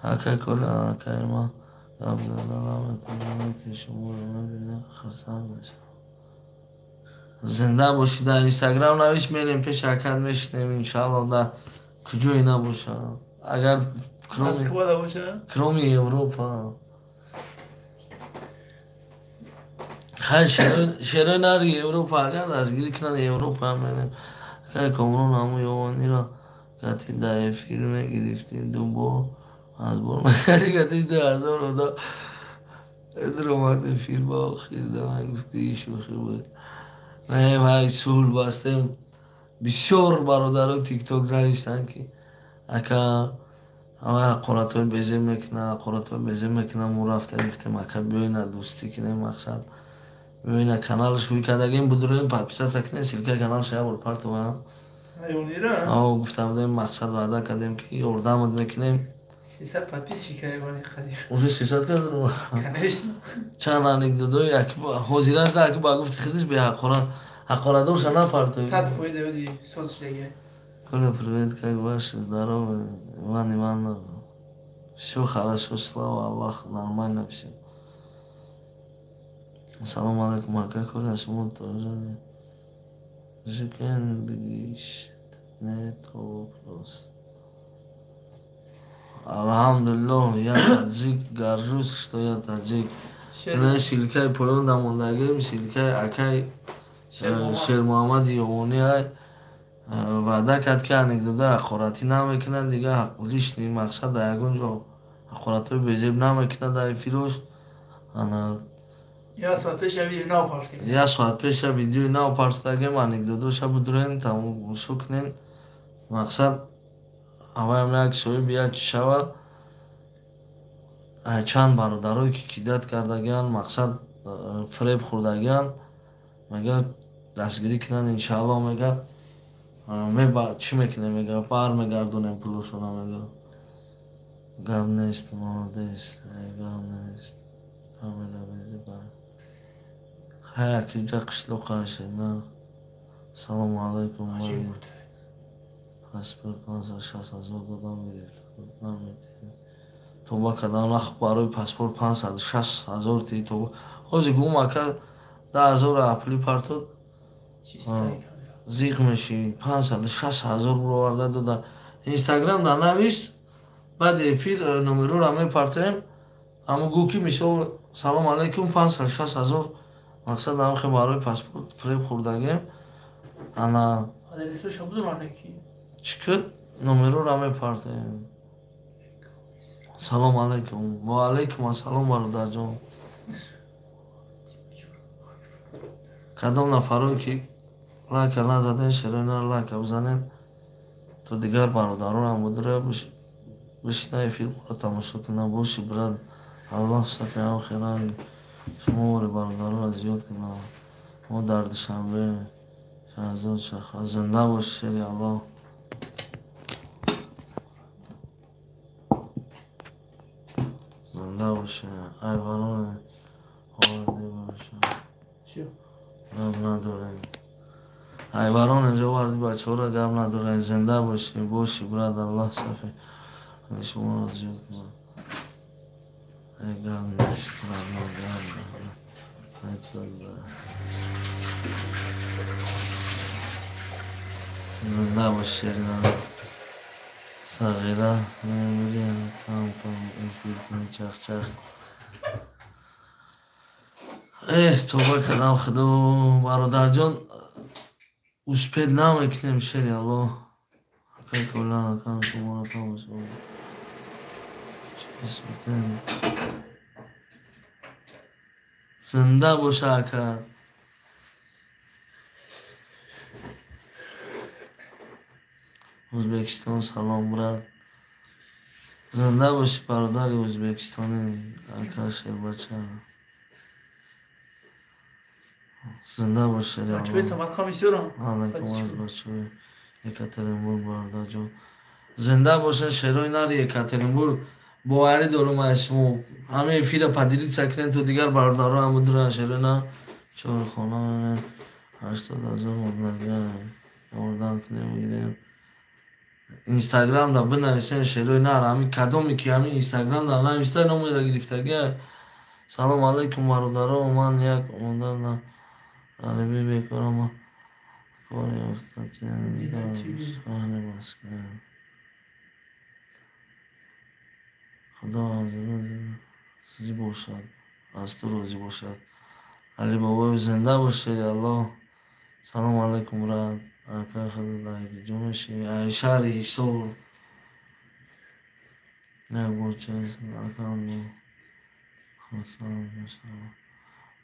Акай Коля, акай ма гап зада наметавонам, ки шуморо мебинам, хурсанд мешавам. Зинда бошӣ, дар Инстаграм навис, мерем пеши акат мешинем, иншаалло, дар куҷое набоша. Агар кроме Европа. Хай шерои нари Европа, агар дастгирӣ кунанд Европа мерем. Акай Комрон ҳамун ёвониро кати дар эфир мегирифтӣ, ду бор аз бор мекардӣ, катиш 2000 одам дуромад эфир ба охир да мегуфтӣ шӯхӣ буд. Не, вай сулҳ бастем. Бисёр бародаро тикток навиштанд ки ака ҳамаи ҳақоратҳои безеб мекунад, ҳақоратҳои безеб мекунад. Мо рафтем гуфтем ака биёй на дӯстӣ кунем, мақсад Ина каналаш ҳуй кардагем, будуроем, подписаться кунем, ссылка и каналаш як бор партоваям. Ао, гуфта будем, мақсад ваъда кардем, ки ёрдамат мекунем. 300 подписчика. Уже 300 кардем? Конечно. Чанд анекдотои ҳозираш да, ба гуфти худиш беҳақорат, ҳақоратдорша напартои. 100% ози соз шудаги. Коля, привет, как ваше здоровье? Иван Иванов. Все хорошо, слава Аллаху, нормально все. Салом алейкум, ака Коля, шумо тоже жикен бигиш, не то вопрос. Алҳамдулиллоҳ, я таджик, горжусь, что я таджик. Ина ссылка и поён дамондагим, ссылка и акай Шермуҳаммади Ёвонӣ ай. Ваъда кард, ки анекдотои ҳақоратӣ намекунад, дига лишний, мақсад, дар ягон ҷо ҳақоратҳои безеб намекунад дар эфирош. Ана як соат пеша видеои нав партофтем. Як соат пеша видеои нав партофтагем, анекдотоша будурен, тамошо кунен. Мақсад, аваям як соҳиби як чӣ шава. Чанд бародарое ки кидать кардагианд, мақсад, фиреб хӯрдагианд, мега, дастгирӣ кунанд, иншааллоҳ, мега, чӣ мекунем, мега, бармегардонем пулошона, мега. Гап нест, молодец, гап нест, камера безеба. Хай, акиҷа қишлоқаше на. Салому алайкум, паспорт 560 000 додам, гирифта наметиҳем. Тоба кардам, нах, барои паспорт 560 000 ти тоба. Ҳозир гум, ака, 10 000 апли партод, зиқ мешӣ. 560 000 буроварда дода. Инстаграм дар навис, баъди эфир номерора мепартоем. Аммо гӯ, ки мисол, салом алайкум, 560 000, мақсад, амхе барои паспорт фиреб хӯрдагем. Ана чӣ куд, номерора мепартоем. Салом алайкум, ва алайкум ассалом, бародарҷон. Кадом нафарое ки лайка назаден, шероина лайка бизанед, то дигар бародаронам будура бишина, эфир моро тамошо кунанд. Боши, брат, Аллоҳ сафи ҳам шумо вори бародаронро зиёд кунад. Мо дар Душанбе. Шаҳзод Шаха, зинда бош, шери Аллоҳ. Зинда боше. Айваноне оварде боша, гап надорем. Айварон инҷо варди бачаҳоро, гап надорем. Зинда бошӣ, боши, брат, Аллоҳ сафи шуморо зиёд кунад. Гап нест, гап. Зинда бош, сағира. Мемирем, кам кам эфир кунӣ, чахчах. Эҳ, тоба кардам, худо, бародарҷон, успеть намекунем, шери Аллоҳ. Акай Кола, акам, шуморо тамошо. Чесутен. Зинда боша, ака. Ӯзбекистон салом, брат. Зинда бошӣ, бародари ӯзбекистонӣ, ака Шербача. Зинда бош, шери Бачаҳои Самарқанд бисёрам. Алайкум аз бачаҳои Екатеринбург, бародарҷон. Зинда бошед, шерои нари Екатеринбург. Боварӣ дорум аз шумо. Ҳама эфира поделиться кунед, то дигар бародаронам будуранд, шерои нар. Чорхона мемем, 80 000 маблага ёрдам кунем, гирем. Инстаграмда бинависен, шерои нар. Ҳами кадоме ки ҳами инстаграмда нависта, номера гирифтагия. Салом алайкум, бародаро, ман як модар на ғариби бекорам, кор ёфта шаҳри Москва. Худо аз розӣ бошад, аз ту розӣ бошад. Алибобоев, зинда бош, шери Аллоҳ. Салом алайкум, брат. Ака, худо ҷо мешӣ? Ай шаҳри Ҳисор. Як бор чиз акам хурсанд мешавам.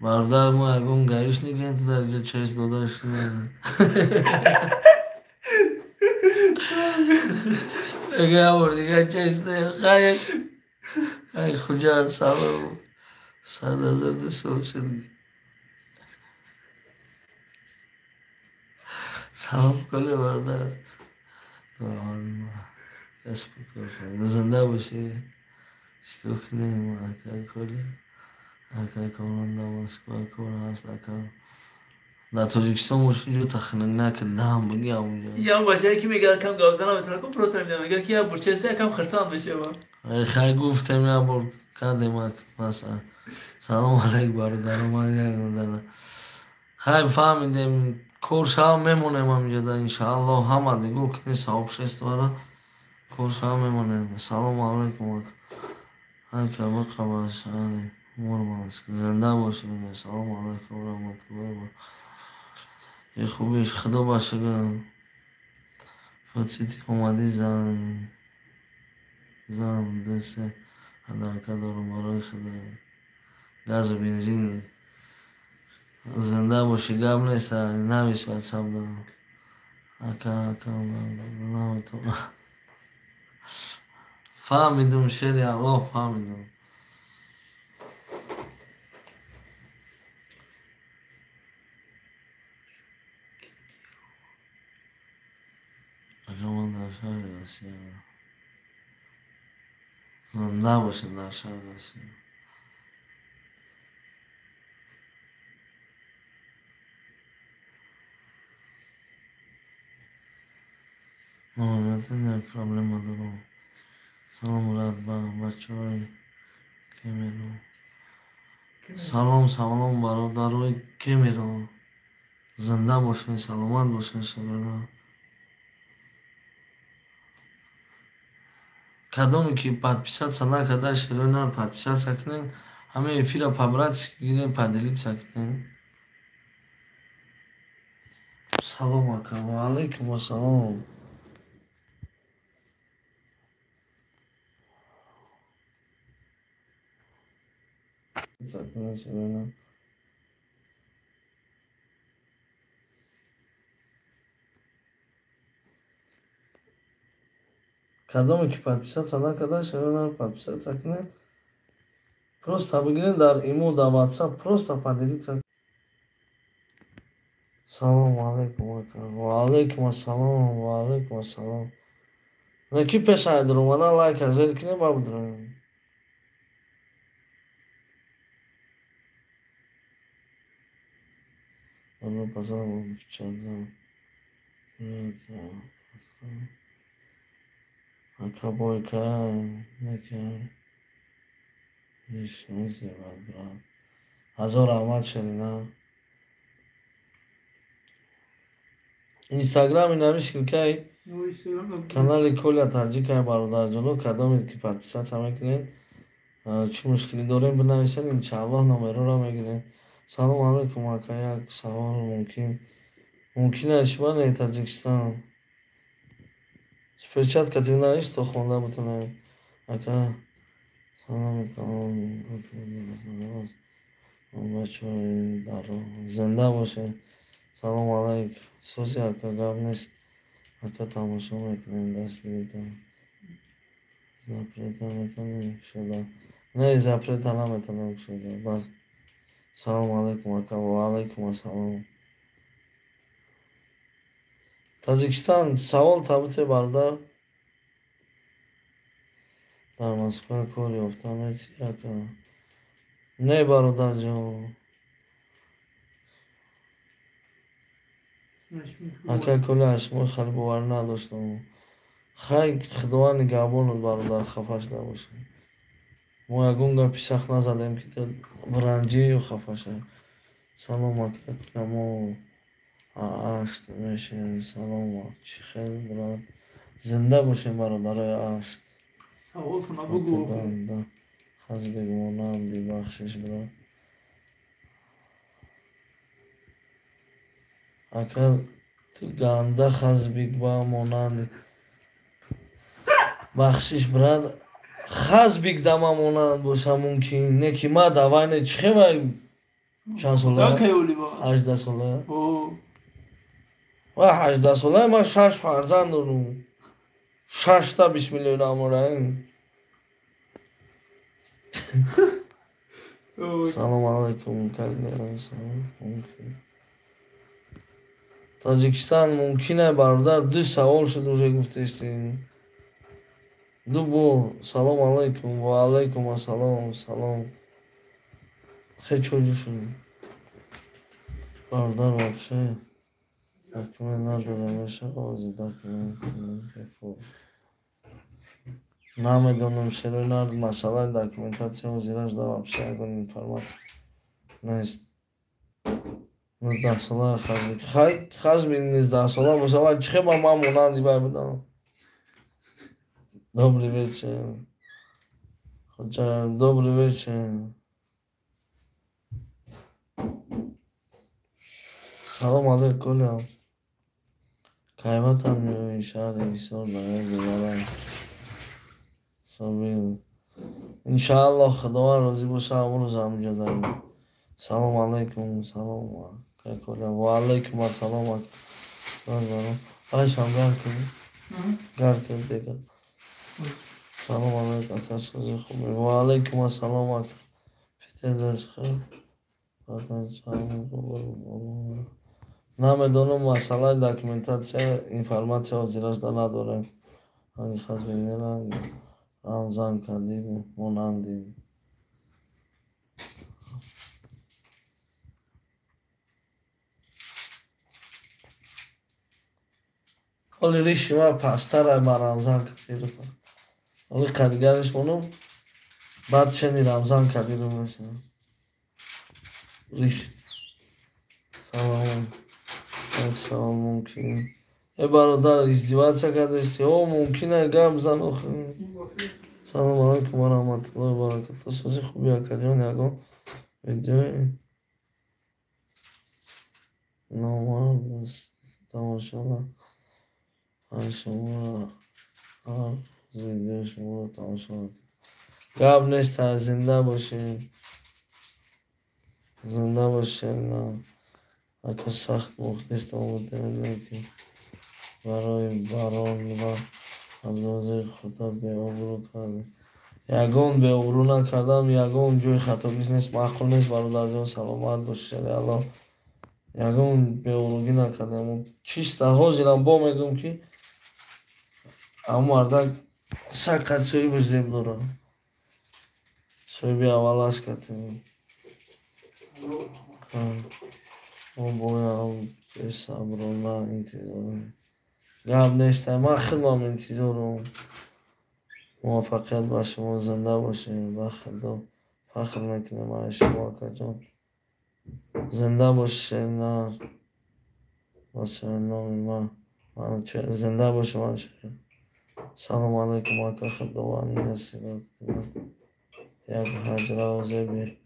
Бародар, мо ягон гаишникем, ту дар ҷо чест дода шудем. Мега, як бор дига чест хай. Ай, хуҷа, салом. 100 000 ду сол шуд. Салом Коля бародар. Зинда бошӣ. Чикор кунем ака Коля? Ака Комрон дар Москва кор ҳаст ака. Дар Тоҷикистон бошӣ ҷо тахнак накард, дам буги ҳамунҷо. Як бачае ки мегӯяд кам гап зана метавонам кун, просто мебинам мегӯяд ки як бурчаест, якам хурсанд мешавам. Хай гуфтем як бор кардем маса. Салом алайк бародаро, ман як модара. Хай фаҳмидем, кор шава мемонем ҳаминҷода иншааллоҳ, ҳама нигоҳ кунед сообществора, кор шава мемонем. Салому алайкум ака. Ака бақаба шаҳри Мурманск. Зинда бошед. Салому алайкум ва раҳматуллоҳи ва баракатуҳ. Хубиш худо ба шукр. Фотсити омадӣ зан зан десе ҳадака дорам барои худо. Газу бензин. Зинда бошӣ, гап нест, навис ватсап дорам. Ака ака наметавонам. Фаҳмидум шери Аллоҳ, фаҳмидум. Ака ман дар шаҳри Россия. Зинда бошед дар шаҳри Россия. Номер проблема дорам. Салом рад ба бачаҳои Кемеро. Салом салом бародарои Кемеро. Зинда бошед, саломат бошед шабона. Кадоме ки подписаться накарда, шерои подписаться кунед, ҳамаи эфира по-братски гиред, поделиться кунед. Салом ака, ва алайкум ассалом. Кадоме ки подписаться накарда, шерои подписаться кунед. Просто бигиред дар имо, дар ватсап, просто поделиться. Салом алайкум ака. Ва алайкум ассалом, ва алайкум ассалом. На ки пешай даромада лайк зер кунед, бабудроем. Добро пожаловать в чат. Ака бойка, нека. Иш мезебад, брат. Ҳазор раҳмат шерина. Инстаграми навишкай канали Коля Таҷикай бародарҷоно, кадомед ки подписаться мекунед, чӣ мушкилӣ дорем бинависед, иншааллоҳ номерора мегирем. Салом алайкум ака, як савол мумкин. Мумкин аст шумо не Таҷикистон. Суперчат кати навис то хонда бутонем. Ака салом алайкум. Бачаҳои даро зинда бошед. Салом алайк. Сози ака гап нест. Ака тамошо мекунем, даст гирифтам. Запрета метавонем шуда. Не, запрета наметавонем шуда. Бас. Салом алайкум ака, ва алайкум ассалом. Таҷикистон савол табите бародар. Дар Москва кор ёфта мети ака? Не бародарҷон. Ака Коля, аз шумо хеле боварӣ надоштам. Хай худованд нигаҳбонат бародар, хафа шуда бошӣ. Мо ягон гапи сахт назадем ки ту ранҷӣ ё хафа шавӣ. Салом ака, Коля, мо ашт мешавем. Салом, чӣ хел брат? Зинда бошем бародарои ашт. Саволтона бугӯ. Хазбек монам, бибахшиш брат. Ака ту ганда хазбик ба монанди. Бахшиш брат, хазбик дама монанд боша мумкин, не ки ма давай не чӣ хевай чанд сола? 18 сола. Ва 18 сола ма 6 фарзанд дорам. 6 та бисмиллоҳи раҳмони раҳим. Салом алайкум, как дела? Салом. Тоҷикистон мумкин ай бародар, ду савол шуд уже гуфтестем. Ду бор салом алайкум ва алайкум ассалом, салом. Хеле чоҷу шуд. Бародар вообще документ надорам, мешавад документ. Намедонам шерои нар масъалаи документатсия ҳозираш да вообще ягон информатсия нест. 19-сола хазми. Хазми 19-сола боша, вай чӣ хел ман монанди вай будам. Добрый вечер. Хоҷа, добрый вечер. Салом алейкум, Коля. Кайватан меои шаҳри Ҳисор барои гузаран. Собир. Иншааллоҳ Худованд розӣ боша, ҳамон рӯз ҳаминҷо дарем. Салом алейкум, салом Коля. Ва алейкум ассалом. Айшам гар кун. Гар кун дега. Салом алейкум, атасози хубе. Ва алейкум ассалом. Питер дашхе. Намедонам масъалаи документатсия, информатсия ҳозирашда надорем. Ранги хазми ранг Рамзан Кадиров монанди. Ҳоли риши ман пасттар ба Рамзан Кадиров. Ҳоли қадигариш монум, баъд чени Рамзан Кадиров мешавам. Риш. Салом. Як савол мумкин. Э бародар, издеваться кардести? О, мумкин ай гап зан охи. Салом алайкум ва раҳматуллоҳи ва баракатуҳ. Сози хуби акаҷон, ягон видеои номард тамошо ҳар шуморо ҳар видеои шуморо тамошо мекунам. Гап нест, зинда бошед. Зинда бошед. Ака сахт мухлис будем, ки барои барон ва абдуразиқ худо беобрӯ кардем. Ягон беобрӯ накардам, ягон ҷои хатогӣ нест, маъқул нест, бародарҷон, саломат бошед, Аллоҳ. Ягон беобрӯгӣ накардем. Чиста ҳозирам бо мегӯм, ки ҳамон мардак сад қад соҳибаш зеб дорад. Соҳиби аввал аст катем. Мо бояд бесаброна интизорем. Гап нест, ман худам интизорам. Муваффақият ба шумо, зинда бошед, ба Худо фахр мекунем аз шумо, акаҷон. Зинда бошед, нар. Бошед номи ман. Зинда бошед, Манучеҳр. Салом алайкум, ака, Худованд насибат кунад. Як ҳаҷрао зеби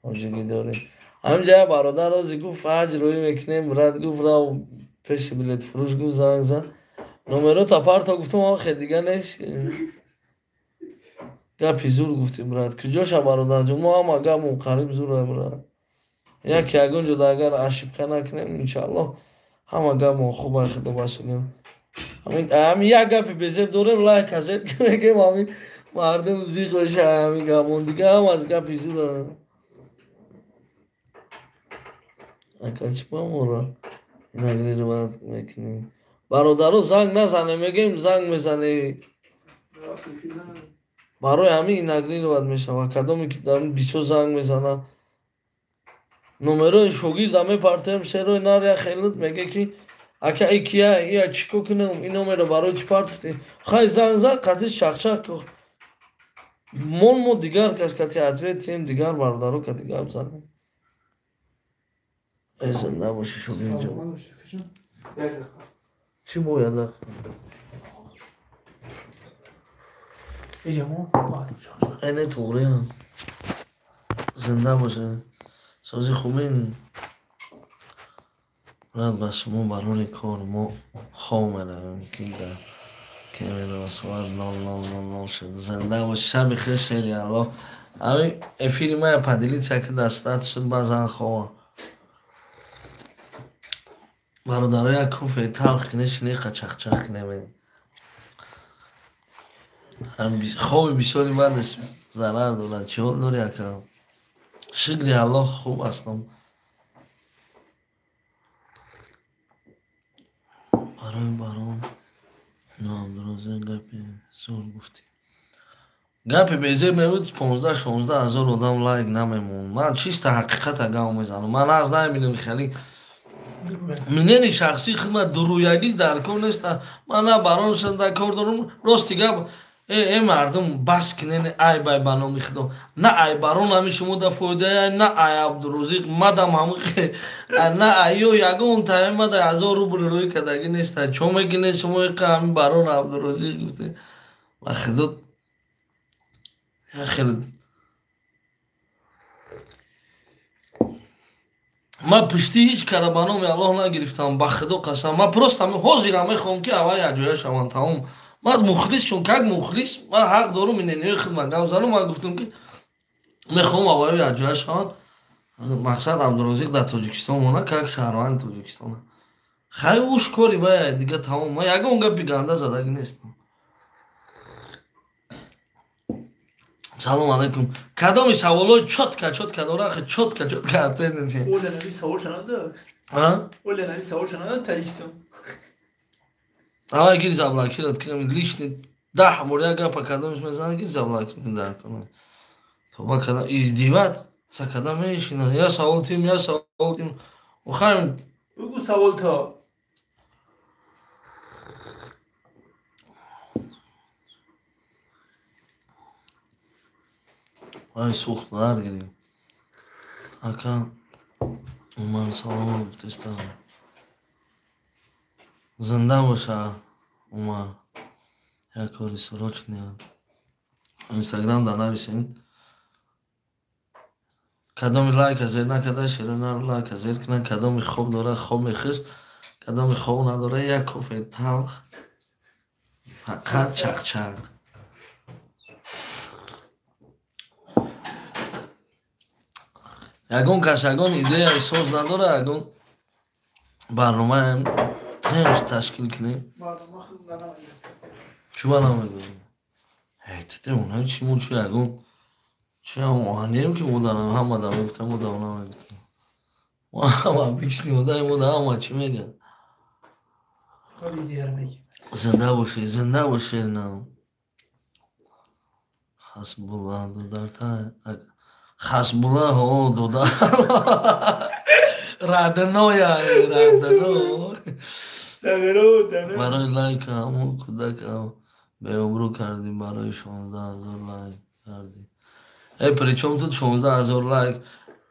ҳоҷигӣ доред. Ҳаминҷа як бародар рози гуфт ҳаҷ рӯӣ мекунем, брат гуфт рав пеши билетфурӯш гуфт занг зан. Номерота парто гуфтам, охе дига нест. Гапи зур гуфтем, брат. Куҷоша бародарҷон? Мо ҳама гапмон қариб зура, брат. Яке ягон ҷода агар ошибка накунем, иншааллоҳ ҳама гапмон хуб ай Худо башукем. Ҳамин як гапи безеб дорем, лайк азеб мегем, ҳамин мардум зиқ мешавад ҳамин гапмон. Дига ҳамаш гапи зура. Ака чӣ ба моро инагрировать мекунӣ? Бародаро занг назане, мегем занг мезанӣ. Барои ҳамин инагрировать мешавад. Кадоме ки бисёр занг мезана, номерои шогирда мепартоем, шерои нар як хелут меге ки ака и кия, ия чӣ кор кунам, ин номеро барои чӣ партофтӣ? Хай занг зад, қатиш чақчақ мон мо дигар кас кати ответ тиҳем, дигар бародаро кати гап занем. Э зинда бошӣ шогирдҷон. Чӣ бояд ака? Эне туғриам. Зинда бошед. Сози хубин. Брат, ба шумо барори кор мо хоб меравем, ки дар камера соат 00:00 шуд. Зинда бошед, шаби хуш, шери Аллоҳ. Ҳамин эфири мая поделиться ки дар статус шуд, баъзан хобам. Бародаро як кофе талх кунед, шинеқа чақчақ кунем. Хоби бисёри баъдаш зарар дорад. Чӣ ҳол дорӣ, ака? Шукри Аллоҳ, хуб ҳастам. Зур гуфтӣ. Гапи безеб мебуд 15-16 ҳазор одам лайк намемонд. Ман чиста ҳақиқата гап мезанам. Ман аз намебинам хеле мнени шахсии худма дуруягӣ дар кор нест. Ман на бароншон дар кор дорам. Рости гап э мардум бас кинен ай бай ба номи худо. На ай барон ҳами шумо да фоидая, на ай Абдурозиқ мадам ҳами на айё ягон тайм мада 1000 рубл рӯй кардагӣ нест. Чо мекунед шумо иқа ҳами барон Абдурозиқ гуфте. Ба худо хеле ман пушти ҳеҷ кара ба номи Аллоҳ нагирифтам, ба худо қасам. Ман просто ҳозирам мехоҳам ки аввал якҷоя шаванд, тамом. Ман мухлис чун как мухлис ман ҳақ дорум инениҳои хидмат гап занам. Ман гуфтам ки мехоҳам аввал якҷоя шаванд. Мақсад Абдурозиқ дар Тоҷикистон мона как шаҳрванди Тоҷикистон. Хай уш кори вай дига тамом. Ман ягон гапи ганда задагӣ нестам. Салом алейкум. Кадоми саволҳои чётка чётка дора, чётка чётка ответ медиҳем. Оля нави савол шанада? А? Оля нави савол шанада Таҷикистон. Авай гир заблокировать кунем лишний 10 бор як гапа кадомиш мезанад, гир заблокировать дар кунем. Тоба кадам издеваться кадам мешинад. Я савол тим, я савол тим. Охайм угу савол то. Ай сухт наргирем. Ака Умар салом гуфтестам. Зинда боша Умар. Як кори срочный. Инстаграм да нависен. Кадоми лайка зер накарда, шерона лайка зер кунад, кадоми хоб дора, хоб мехӯш, кадоми хоб надора, як кофе талх. Фақат чақчақ. Ягон кас ягон идеяи соз надора, ягон барномаам тинч ташкил кунем. Чӣ ба намегӯем? Тете онаи чӣ мо чӣ ягон чӣ оҳанем ки мо дар ҳама да мегуфтем, мо да она мегуфтем. Мо ҳама обычный одаем, мо да ҳама чӣ мегӯяд? Зинда бошед, зинда бошед нам. Хасбулла додарта Хасбулла, о, дода. Родное, родное. Барои лайк ҳамон кӯдак беобрӯ кардӣ, барои 16 ҳазор лайк кардӣ. Э, причём тут 16 ҳазор лайк?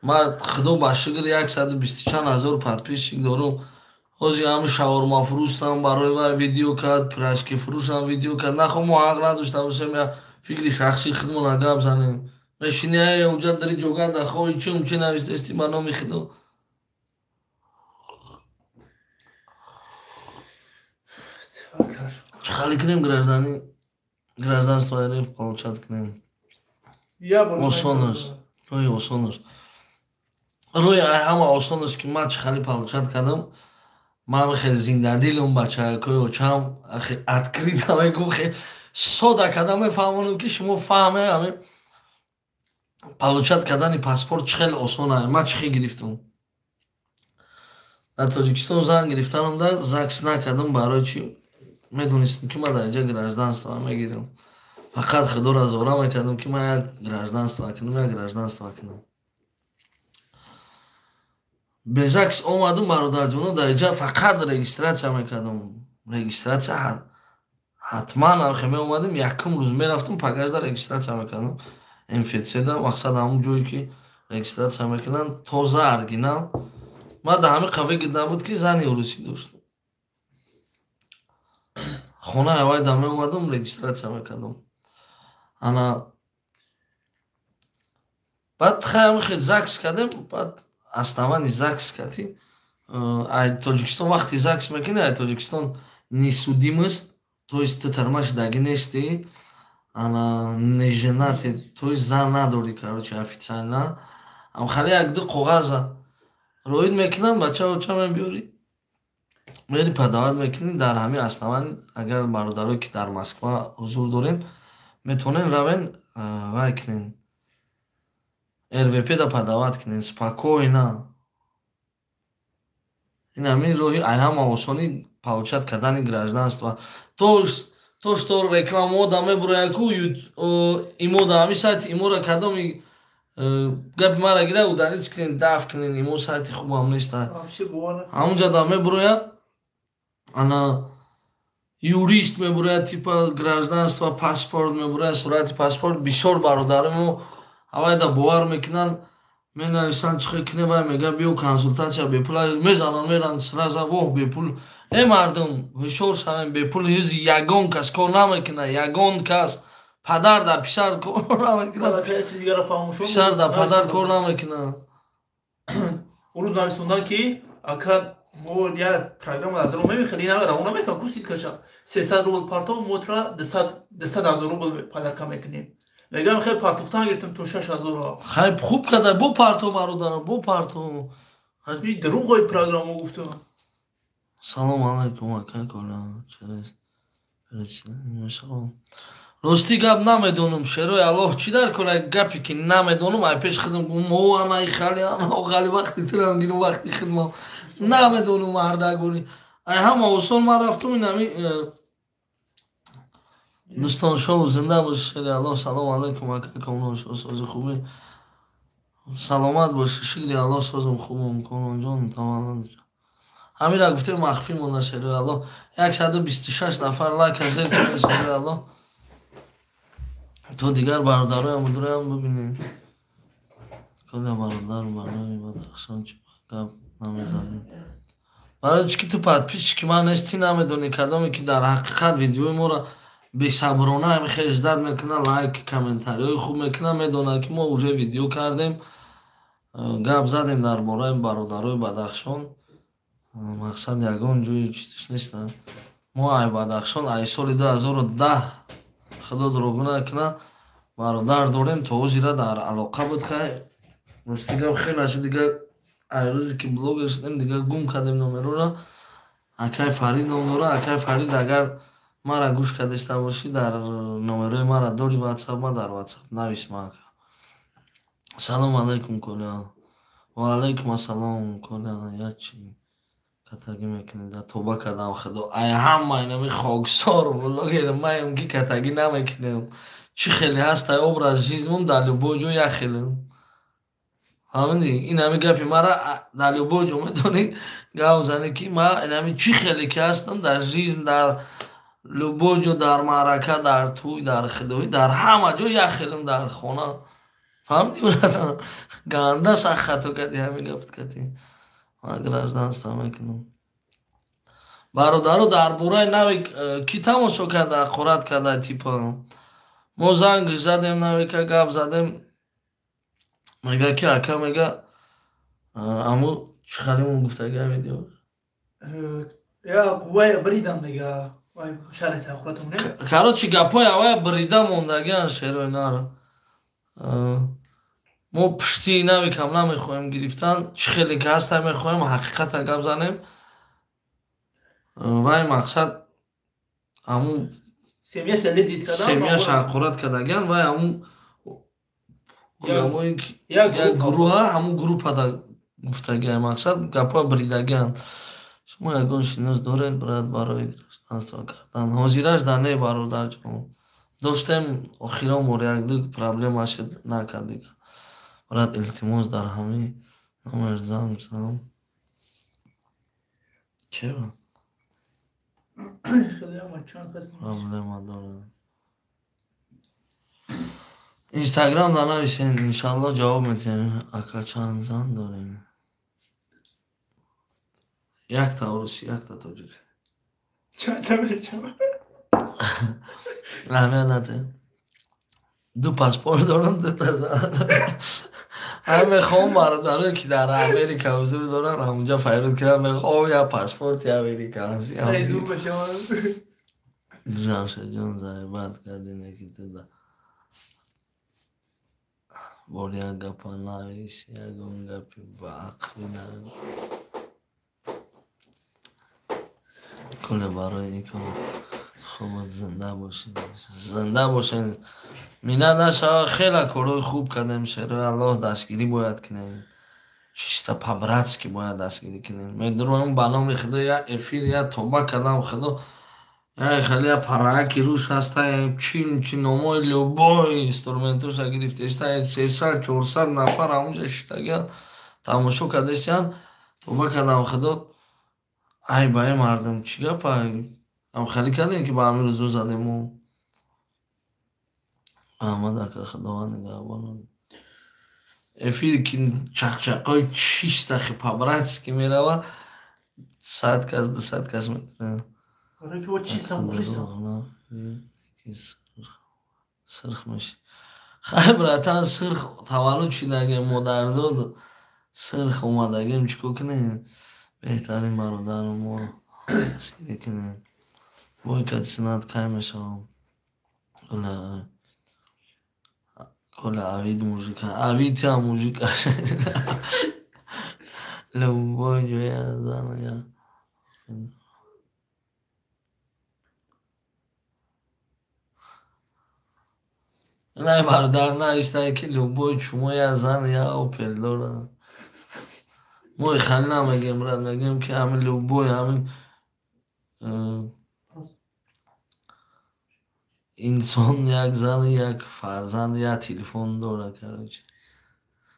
Ман худо ба шукр 120 чанд ҳазор подписчик дорум. Ҳозир ҳам шаурмафурӯшам барои вай видео кард, пирожкифурӯшам видео кард. Нахо мо ҳақ надошта бошем, я фикри шахсии худмона гап занем. Мешини ай уҷа дари ҷога дахои чум чи навистести ба номи худо. Чӣ хали кунем граждани гражданство РФ получать кунем? Осон аст. Роҳи осон аст. Роҳи ҳама осон аст ки ман чӣ хали получать кардам. Ман хеле зиндадилум бачакои очам открыто мегӯм, хеле сода карда мефаҳмонам ки шумо фаҳме ҳамин получать кардани паспорт чӣ хеле осон аст. Ман чӣ хел гирифтам? Дар Тоҷикистон зан гирифтанам да ЗАГС накардам, барои чӣ? Медонистам ки ман дар инҷа гражданство мегирам. Фақат худоро зора мекардам ки ман як гражданство кунам, як гражданство кунам. Бе ЗАГС омадам бародарҷоно, дар инҷа фақат регистрация мекардам. Регистрация ҳатман охе меомадам, якум рӯз мерафтам, пагажда регистрация мекардам. МФЦ-да, мақсад ҳамон ҷое ки регистрация мекунанд, тоза оригинал. Ман дар ҳамин қабил набуд ки зани урусӣ доштам. Хонаи аввайда меомадам, регистрация мекардам. Ана баъд хаям хел ЗАГС кардем, баъд основани ЗАГС кардӣ. Ай Тоҷикистон вақти ЗАГС мекунӣ, ай Тоҷикистон несудимость, то есть ту тарма шудагӣ нестӣ, ана не женатый, то есть зан надорӣ, короче, официально. Ам хали як ду коғаза роид мекунанд, бача оча мебиёрӣ. Мери подавать мекунӣ дар ҳамин основани, агар бародарое ки дар Москва ҳузур дорем, метавонем равен вай кунем. РВП-да подавать кунем спокойно. Ин ҳамин роҳи ай ҳама осони получать кардани гражданство. То То что рекламао да мебурояд ку имо да ҳами сайти имора кадоми гапи мара гира удалить кунен, даф кунен, имо сайти хубам неста. Ҳамунҷа да мебурояд, ана юрист мебурояд, типа гражданство, паспорт мебурояд, сурати паспорт. Бисёр бародари ҳавайда бовар мекунанд, менависанд, чӣ хел кунем, вай мега биё консултатсия бепул, мезананд, меранд сразу, воҳ, бепул. Э мардум, ҳушёр шавем, бепул ҳизи ягон кас кор намекунад, ягон кас падар да писар кор намекунад, писар да падар кор намекунад. Урӯз нависондан ки ака мо як программа дар даро мемехели, ина равона мекунам ку ссылка ша, 300 рубл партов, мо тра 200 000 рубл подарка мекунем. Мегам хел партофтан гирифтем то 6000. Хай, хуб када, бо партов, бародар, бо партов. Дурӯғои программа гуфтам. Салом алайкум, ака Коля, через рости гап намедонам, шерои Аллоҳ, чӣ дар кора гапе ки намедонам, ай пеш худам мо анаи хали ана хали вақти тирам гирам, вақти хидмам намедонам, мардагули ай ҳама осон ман рафтум инами дӯстон шоу зинда бош, шери Аллоҳ. Салом алайкум, ака Комрон, сози хубӣ, саломат боши, шукри Аллоҳ, созам хубам. Комронҷон, таваллуд ҳамира гуфтем, махфӣ монда, шерои Аллоҳ. 126 нафар лайка зер кунед, шерои Аллоҳ, то дигар бародароям будроям бибинем. Коля бародар, барои Бадахшон чӣ гап намезанем? Барои чӣ ки ту подписчики ман нестӣ, намедонӣ. Кадоме ки дар ҳақиқат видеои моро бесаброна хел ждать мекунад, лайк, комментариҳои хуб мекунад, медонад ки мо уже видео кардем, гап задем дар бораи бародарои Бадахшон. Мақсад ягон ҷои чизш нест. Мо ай Бадахшон ай соли 2010, худо дурӯғ накунад, бародар дорем, то ҳозира дар алоқа буд. Хай, рости гап, хеле шуд дигар, ай рӯзе ки блогер шудем, дигар гум кардем номерора. Акай Фарид ном дора. Акай Фарид, агар мара гӯш кардиста бошӣ, дар номерои мара дори ватсап, ма дар ватсап навис ма, ака. Салом алайкум, Коля. Ва алайкум ассалом, Коля. Ячи катагӣ мекунӣ? Да тоба кардам, худо, ай ҳама инами хоксор блогер маем ки катагӣ намекунем. Чӣ хеле ҳастай образ жизни мон, дар любой ҷо як хелем, фаҳмидӣ? Инами гапи мара дар любой ҷо метавонӣ гап занӣ, ки ма инами чӣ хеле ки ҳастам дар жизнь, дар любой ҷо, дар маърака, дар тӯй, дар худоӣ, дар ҳама ҷо як хелем, дар хона, фаҳмидӣ, братан? Ганда сахт хато кардӣ ҳамин гапт кардӣ. Ман гражданство мекунам. Бародаро, дар бораи нави кӣ тамошо карда, ҳақорат карда, типа мо занг задем, навика гап задем, мега ки ака, мега аму чӣ халимон гуфтага видео. Бридан мега. Короче, гапҳои авая брида мондагиан, шерои нар. Мо пушти навикам намехоҳем гирифтан, чӣ хеле ки ҳаста мехоҳем ҳақиқата гап занем. Вай мақсад ҳамун семья ша ҳақорат кардагиан, вай ҳамун як гурӯҳа, ҳамун группада гуфтагиан, мақсад гапҳоя бридагиан. Шумо ягон шинос доред, брат, барои гражданство кардан? Ҳозираш да не, бародарҷон. Доштем, охирон бор якду проблема шуд, накард дига. Брат, илтимос, дар ҳамин номер занг занам. Кева проблема дорем, Инстаграм да нависен, иншалло ҷавоб медиҳем. Ака, чанд зан дорем? Якта уруси, якта тоҷик. Чанда мешавад? Аҳамият надиҳем. Ду паспорт дорам, дута зан. Ҳам мехоҳам бародарое ки дар Америка ҳузур доранд, ҳамунҷа файруд кунам, мехоҳам як паспорти американси. Ҷамшедҷон, заебать кардӣ, неки туда бор як гапа навис, ягон гапи баақлӣ навис. Коле, барои ин кор хубат, зинда бошед, зинда бошед, миннат нашава. Хеле корҳои хуб кардем, шерои Аллоҳ, дастгирӣ бояд кунем, чисто по-братски бояд дастгирӣ кунем. Медурам, ба номи Худо, як эфир, як тоба кардам, Худо. Хеле параки руш ҳаста, чин чи номои любой инструментоша гирифтеста, 300-400 нафар ҳамунҷа шиштагиан, тамошо кардестиян. Тоба кардам худо, ай ба ин мардум чӣ гапа? Ам хеле кардем ки ба ҳамин рӯзо задему. Раҳмат ака, худованд нигаҳбон. Эфири ки чақчақҳои чиста хи по-братски мерава, 100 кас, 200 кас метавонад. Сирх меши. Хай братан, сирх таваллуд шидагем, модарзод сирх омадагем, чӣ кор кунем? Беҳтарин бародару мо дастгирӣ кунем. Бой кати синат кай мешавам? Коля авид мужика. Авид тя мужика. Любой ҷоя зана я. Най бародар навиштае ки любой чумо я зан я опел дорад. Мо хали намегем, брат, мегем ки ҳамин любой ҳамин инсон як зан, як фарзанд, як телефон дорад, короче.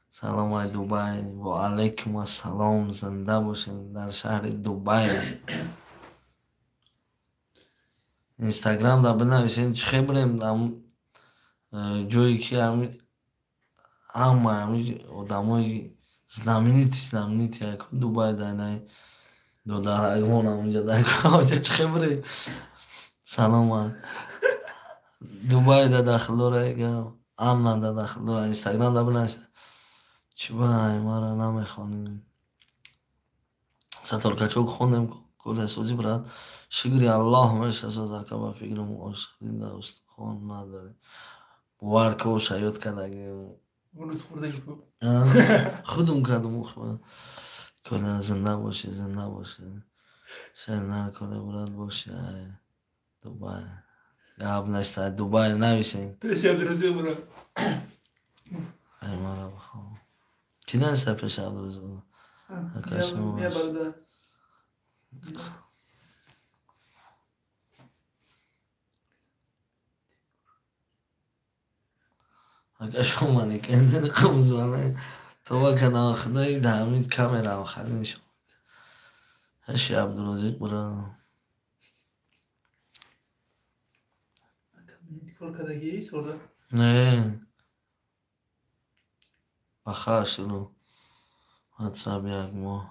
Салом ай Дубай, ва алайкум ассалом, зинда бошед дар шаҳри Дубай. Инстаграм да бинависед, чӣ хел бирем ҷое ки ҳама ҳамин одамои знаменити знаменити яко Дубай дай додарагмон ҳамунҷа дай чӣ хел бирем? Салом ай Дубай да дахл дора, Анна да дахл дора. Инстаграм да бинависед. Чӣ бай мара намехонем? Саторкачок хондем, коля сози брат. Шукри Аллоҳ мешасоз ака, ба фикрам ошиқӣ да устухон надорем. Бовар ки оша ёд кардагем. Худум кардум. Коля зинда бошӣ, зинда бошӣ. Шер коля брат бошӣ ай Дубай. Гап нест, ай Дубай нависем. Пеши Абдуразиқ брат. Ай мара бихом. Кӣ нависта пеши Абдуразиқ? Ака шумо. Ака шумо манекен қабузвана. Това кардам худои дар ҳамин камераам хали нишон медиҳад. Ҳаши Абдуразиқ брат. Кор кардагӣ сорда? Не. Баха шурӯъ. WhatsApp як моҳ.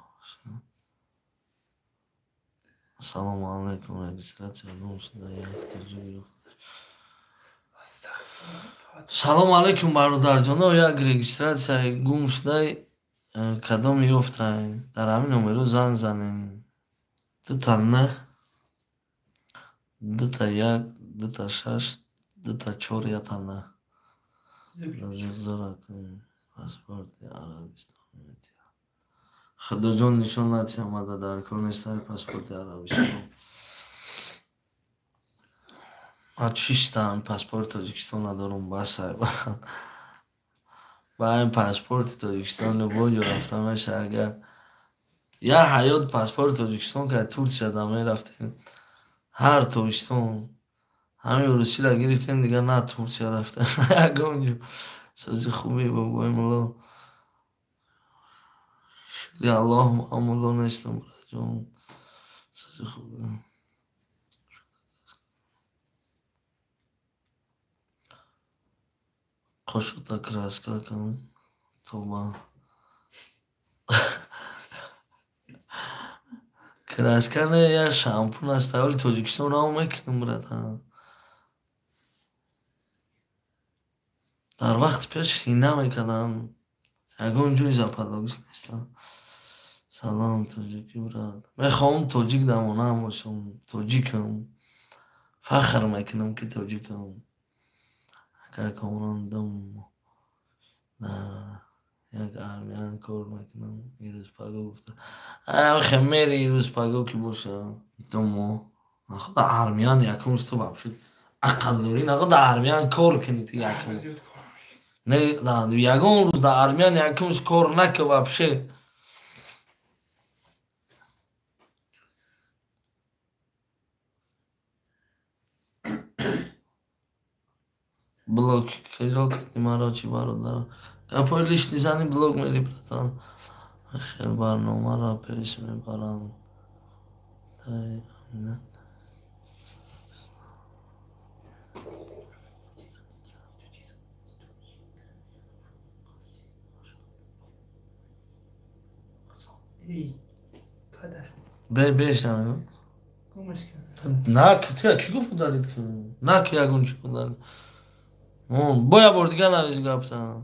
Ассалому алайкум, регистратсия гум шуда, як тоҷик ёфта. Салому алайкум, бародарҷоно, як регистратсияи гум шудаи кадом ёфтай? Дар ҳамин номеро занг занед. 2 9 2 1 2 6 2 4 1 9. Зора кун паспорти Арабистон метиҳад. Худоҷон нишон натиҳ омада дар кор нестаи паспорти Арабистон. Ман чистам паспорти Тоҷикистон надорам, бас ай. Ба ин паспорти Тоҷикистон любой ҷо рафта мешавад. Агар як ҳаёт паспорти Тоҷикистон кард, Турсия да мерафтем. Ҳар тобистон ҳамин урусиро гирифтем, дигар на Турсия рафтем, ягон ҷо. Сози хуби бобои мулло. Шукри Аллоҳ, ман мулло нестам, братҷон. Сози хуби. Қошута краска кун. Тоба. Краска не, як шампун аст. Аввали Тоҷикистон раво мекунем, брат. Дар вақти пеш ҳина мекардам. Ягон ҷои западлогиш нестам. Салом, тоҷикӣ брат. Мехоҳам тоҷик дамонаам бошам. Тоҷикам. Фахр мекунам ки тоҷикам. Ака Комрон дум дар як армиян кор мекунам. Ирӯз паго гуфта. Ай мери ирӯз паго ки боша. Думо. Наход армиян якум ту вообще ақл дорӣ, наход армиян кор кунӣ ту якум. Не, ягон рӯз дар армиян якумш кор нака вообще. Блок киро кардӣ маро чӣ бародар? Гапҳои лишний зани блок мери, братан. Хел барномаро пеш мебаранд. Бешам. На, ки гуфт удалить? На, ки ягон чи удалить. Бо як бор дига навис гапса.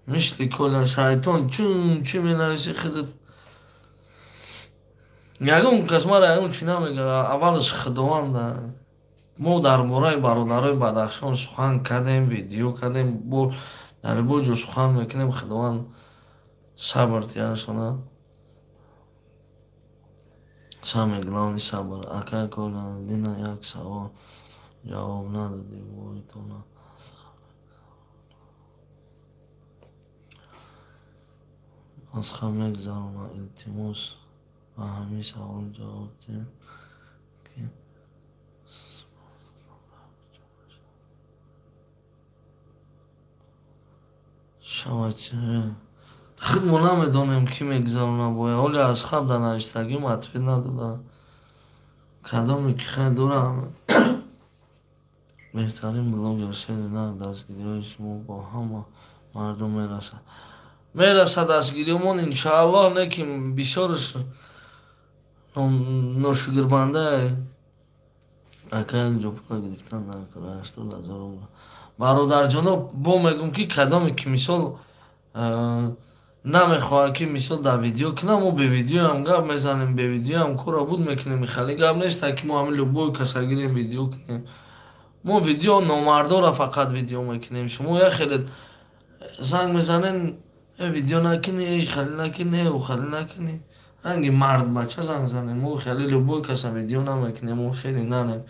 Мисли Коля шайтон чун чи менависи худат. Ягон кас мара ягон чи намега. Аввалаш Худованда. Мо дар бораи бародарои Бадахшон сухан кардем, видео кардем, бо дар бо ҷо сухан мекунем. Худованд сабр диҳашона. Самое главное сабр. Акай Коля, дина як савол ҷавоб надодӣ войтона. Аз хаб мегзаронам. Илтимос, ба ҳамин савол ҷавоб диҳ, ки шавад. Худ мо намедонем, ки мегзаронам бояд. Ҳоле аз хаб дар навиштагим ответ надодам. Кадоме ки хай дорам. Беҳтарин блогер шери нар, дастгириҳои шумо бо ҳама мардум мерасад. Мерасад дастгириҳомон иншааллоҳ, не ки бисёрш ношукрбанда. Ака як ҷо пула гирифтан накара, 80 000 рубл. Бародарҷоно, бо мегӯм, ки кадоме ки мисол намехоҳад, ки мисол дар видео кунам, мо бе видеоам гап мезанем, бе видеоам корро буд мекунем. Хеле гап нест, ки мо ҳамин любой каса гирем видео кунем. Мо видео номардора фақат видео мекунем. Шумо як хеле занг мезанен, видео накунӣ, хеле накунӣ, ӯ хеле накунӣ. Ранги мард бача занг занем. Мо хеле любой каса видео намекунем, мо хеле нанем.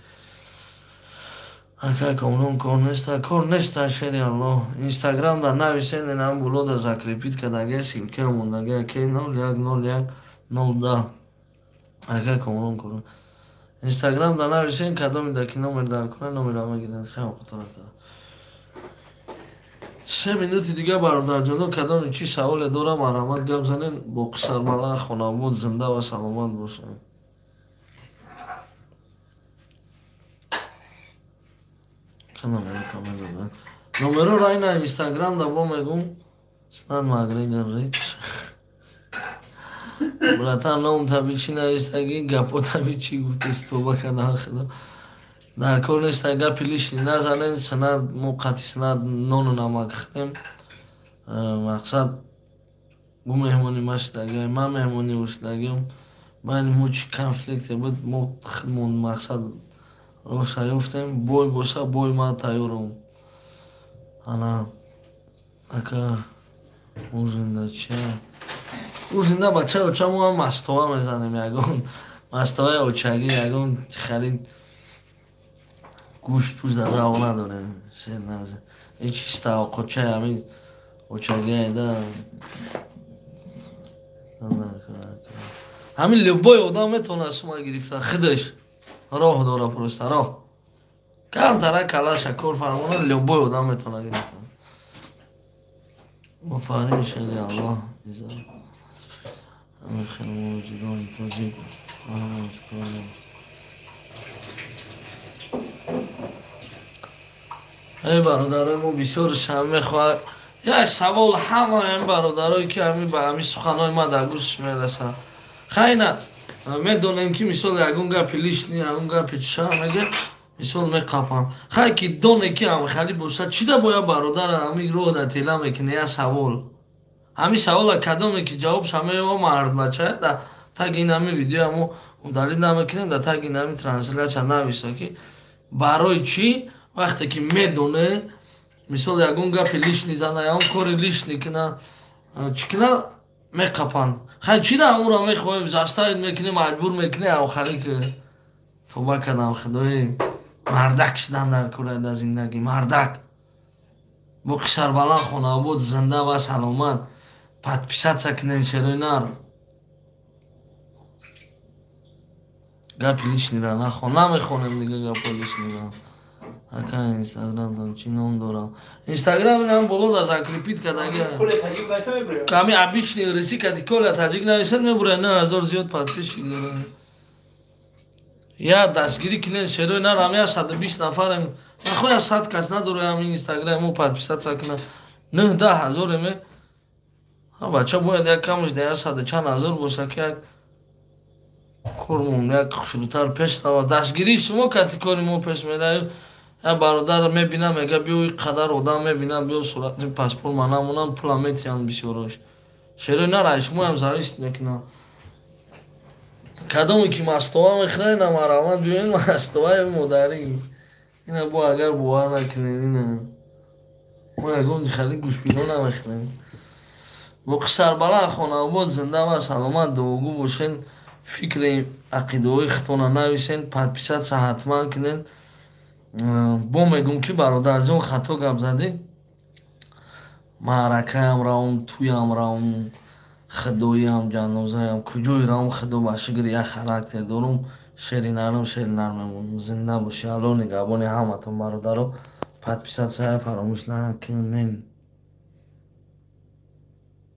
Ака Комрон кор неста, кор неста, шери Аллоҳ. Инстаграм да нависен, инам булода закрепить кардага, ссылка мондага, ки 01 01 010. Ака Комрон кор. Инстаграм да нависен, кадоми да ки номер дар кора, номера мегиранд. Хай оқутара. 3 минути дига бародарҷоно, кадоми чи саволе дорам, марҳамат гап занен. Боқӣ сарбаланд, хонавод зинда ва саломат бошанд. Номеро райна Инстаграм да бо мегум. Снат Макгрегор рич. Братан, ном таби чи навистагӣ, гапо таби чи гуфтест, тоба кардам худо. Дар кор неста, гапи лишний назанен, санад мо қатъи санад нону намак хӯрем. Мақсад ӯ меҳмони ма шудагӣ, ман меҳмони ӯ шудагиам. Байни мо чи конфликте буд, мо худмон мақсад роша ёфтем. Бой боша, бой ман тайёрам. Ана ака ӯ зинда чия? Ӯ зинда бачаи оча, мо ҳам мастова мезанем, ягон мастоваи очагӣ, ягон хеле гӯшт пӯш дар завқ надорем. Шер наза. Ин чиста оқочаи ҳамин очагӣ да. Ҳамин любой одам метавонад сума гирифта, худаш роҳ дора, просто роҳ. Камтара калаша кор фармона, любой одам метавонад гирифта. Офарин, шери Аллоҳ. Ҳамин хел муҳоҷирони тоҷик эй бародарои мо бисёр шам мехоҳад. Як савол ҳама ин бародарое ки ҳамин ба ҳамин суханҳои ман дар гӯшш мерасад. Хайна медонем, ки мисол ягон гапи лишний, ягон гапи чиша мега, мисол меқапам. Хай ки доне ки ҳамхали бошад, чида бояд бародара ҳамин роҳ дар тела мекунӣ? Як савол. Ҳамин савола кадоме ки ҷавобша меёва, мард бача, дар таги ин ҳамин видеоя мо удалить намекунем, дар таги ин ҳамин трансляция нависа, ки барои чӣ вақте ки медоне, мисол ягон гапи лишний зана, ягон кори лишний кина, чӣ кина, меқапанд. Хай чӣ да ҳамуро мехоҳем, заставить мекунем, маҷбур мекунем, ҳамхали ки тоба кардам худои, мардак шудан дар кора дар зиндагӣ, мардак. Боқӣ сарбаланд, хонаобод, зинда ва саломат. Подписаться кунен, шерои нар. Гапи лишнийра нахон, намехонем дига гапҳои лишнийра. Ака, Инстаграм чӣ ном дорам? Инстаграм инам боло да закрепить кардаги. Ками обычный рыси кади Коля Таҷик нависад, мебурад, 9000 зиёд подписчик дорад. Я дастгирӣ кинен, шерои нарам, 120 нафарем. Нахоя 100 кас надорам Инстаграм мо подписаться кунад. Нӯҳ даҳ ҳазореме. Бача, бояд як камаш да як саду чанд ҳазор боша, ки як кормон як хушрӯтар пеш равад. Дастгирии шумо кати кори мо пеш меравад. Я бародар мебинам, мега: «Биё, и қадар одам мебинам, биё, сурати паспорт ма намонам». Пула метиҳанд бисёрош. Шерои нара, шумоям зависит мекунам. Кадоме ки мастова мехӯрад, ина марамат, биёин, мастоваи модарӣ ина. Бо агар бовар накунед, ина мо ягон хали гӯшбино намехӯрем. Боқи сарбаланд, хонаобод, зинда ва саломат, дуогӯ бошен. Фикри ақидаҳои худтона нависен, подписаться ҳатман кунен. Бо мегӯм, ки бародарҷон, хато гап задӣ. Маъракаям равм, туям равм, худоиам, ҷанозаям, куҷое равм, худо ба шукр, як характер дорум. Шери нарм, шери нарм мемонам. Зинда бошӣ, Алло нигаҳбони ҳаматон, бародаро. Подписаться фаромӯш накунен.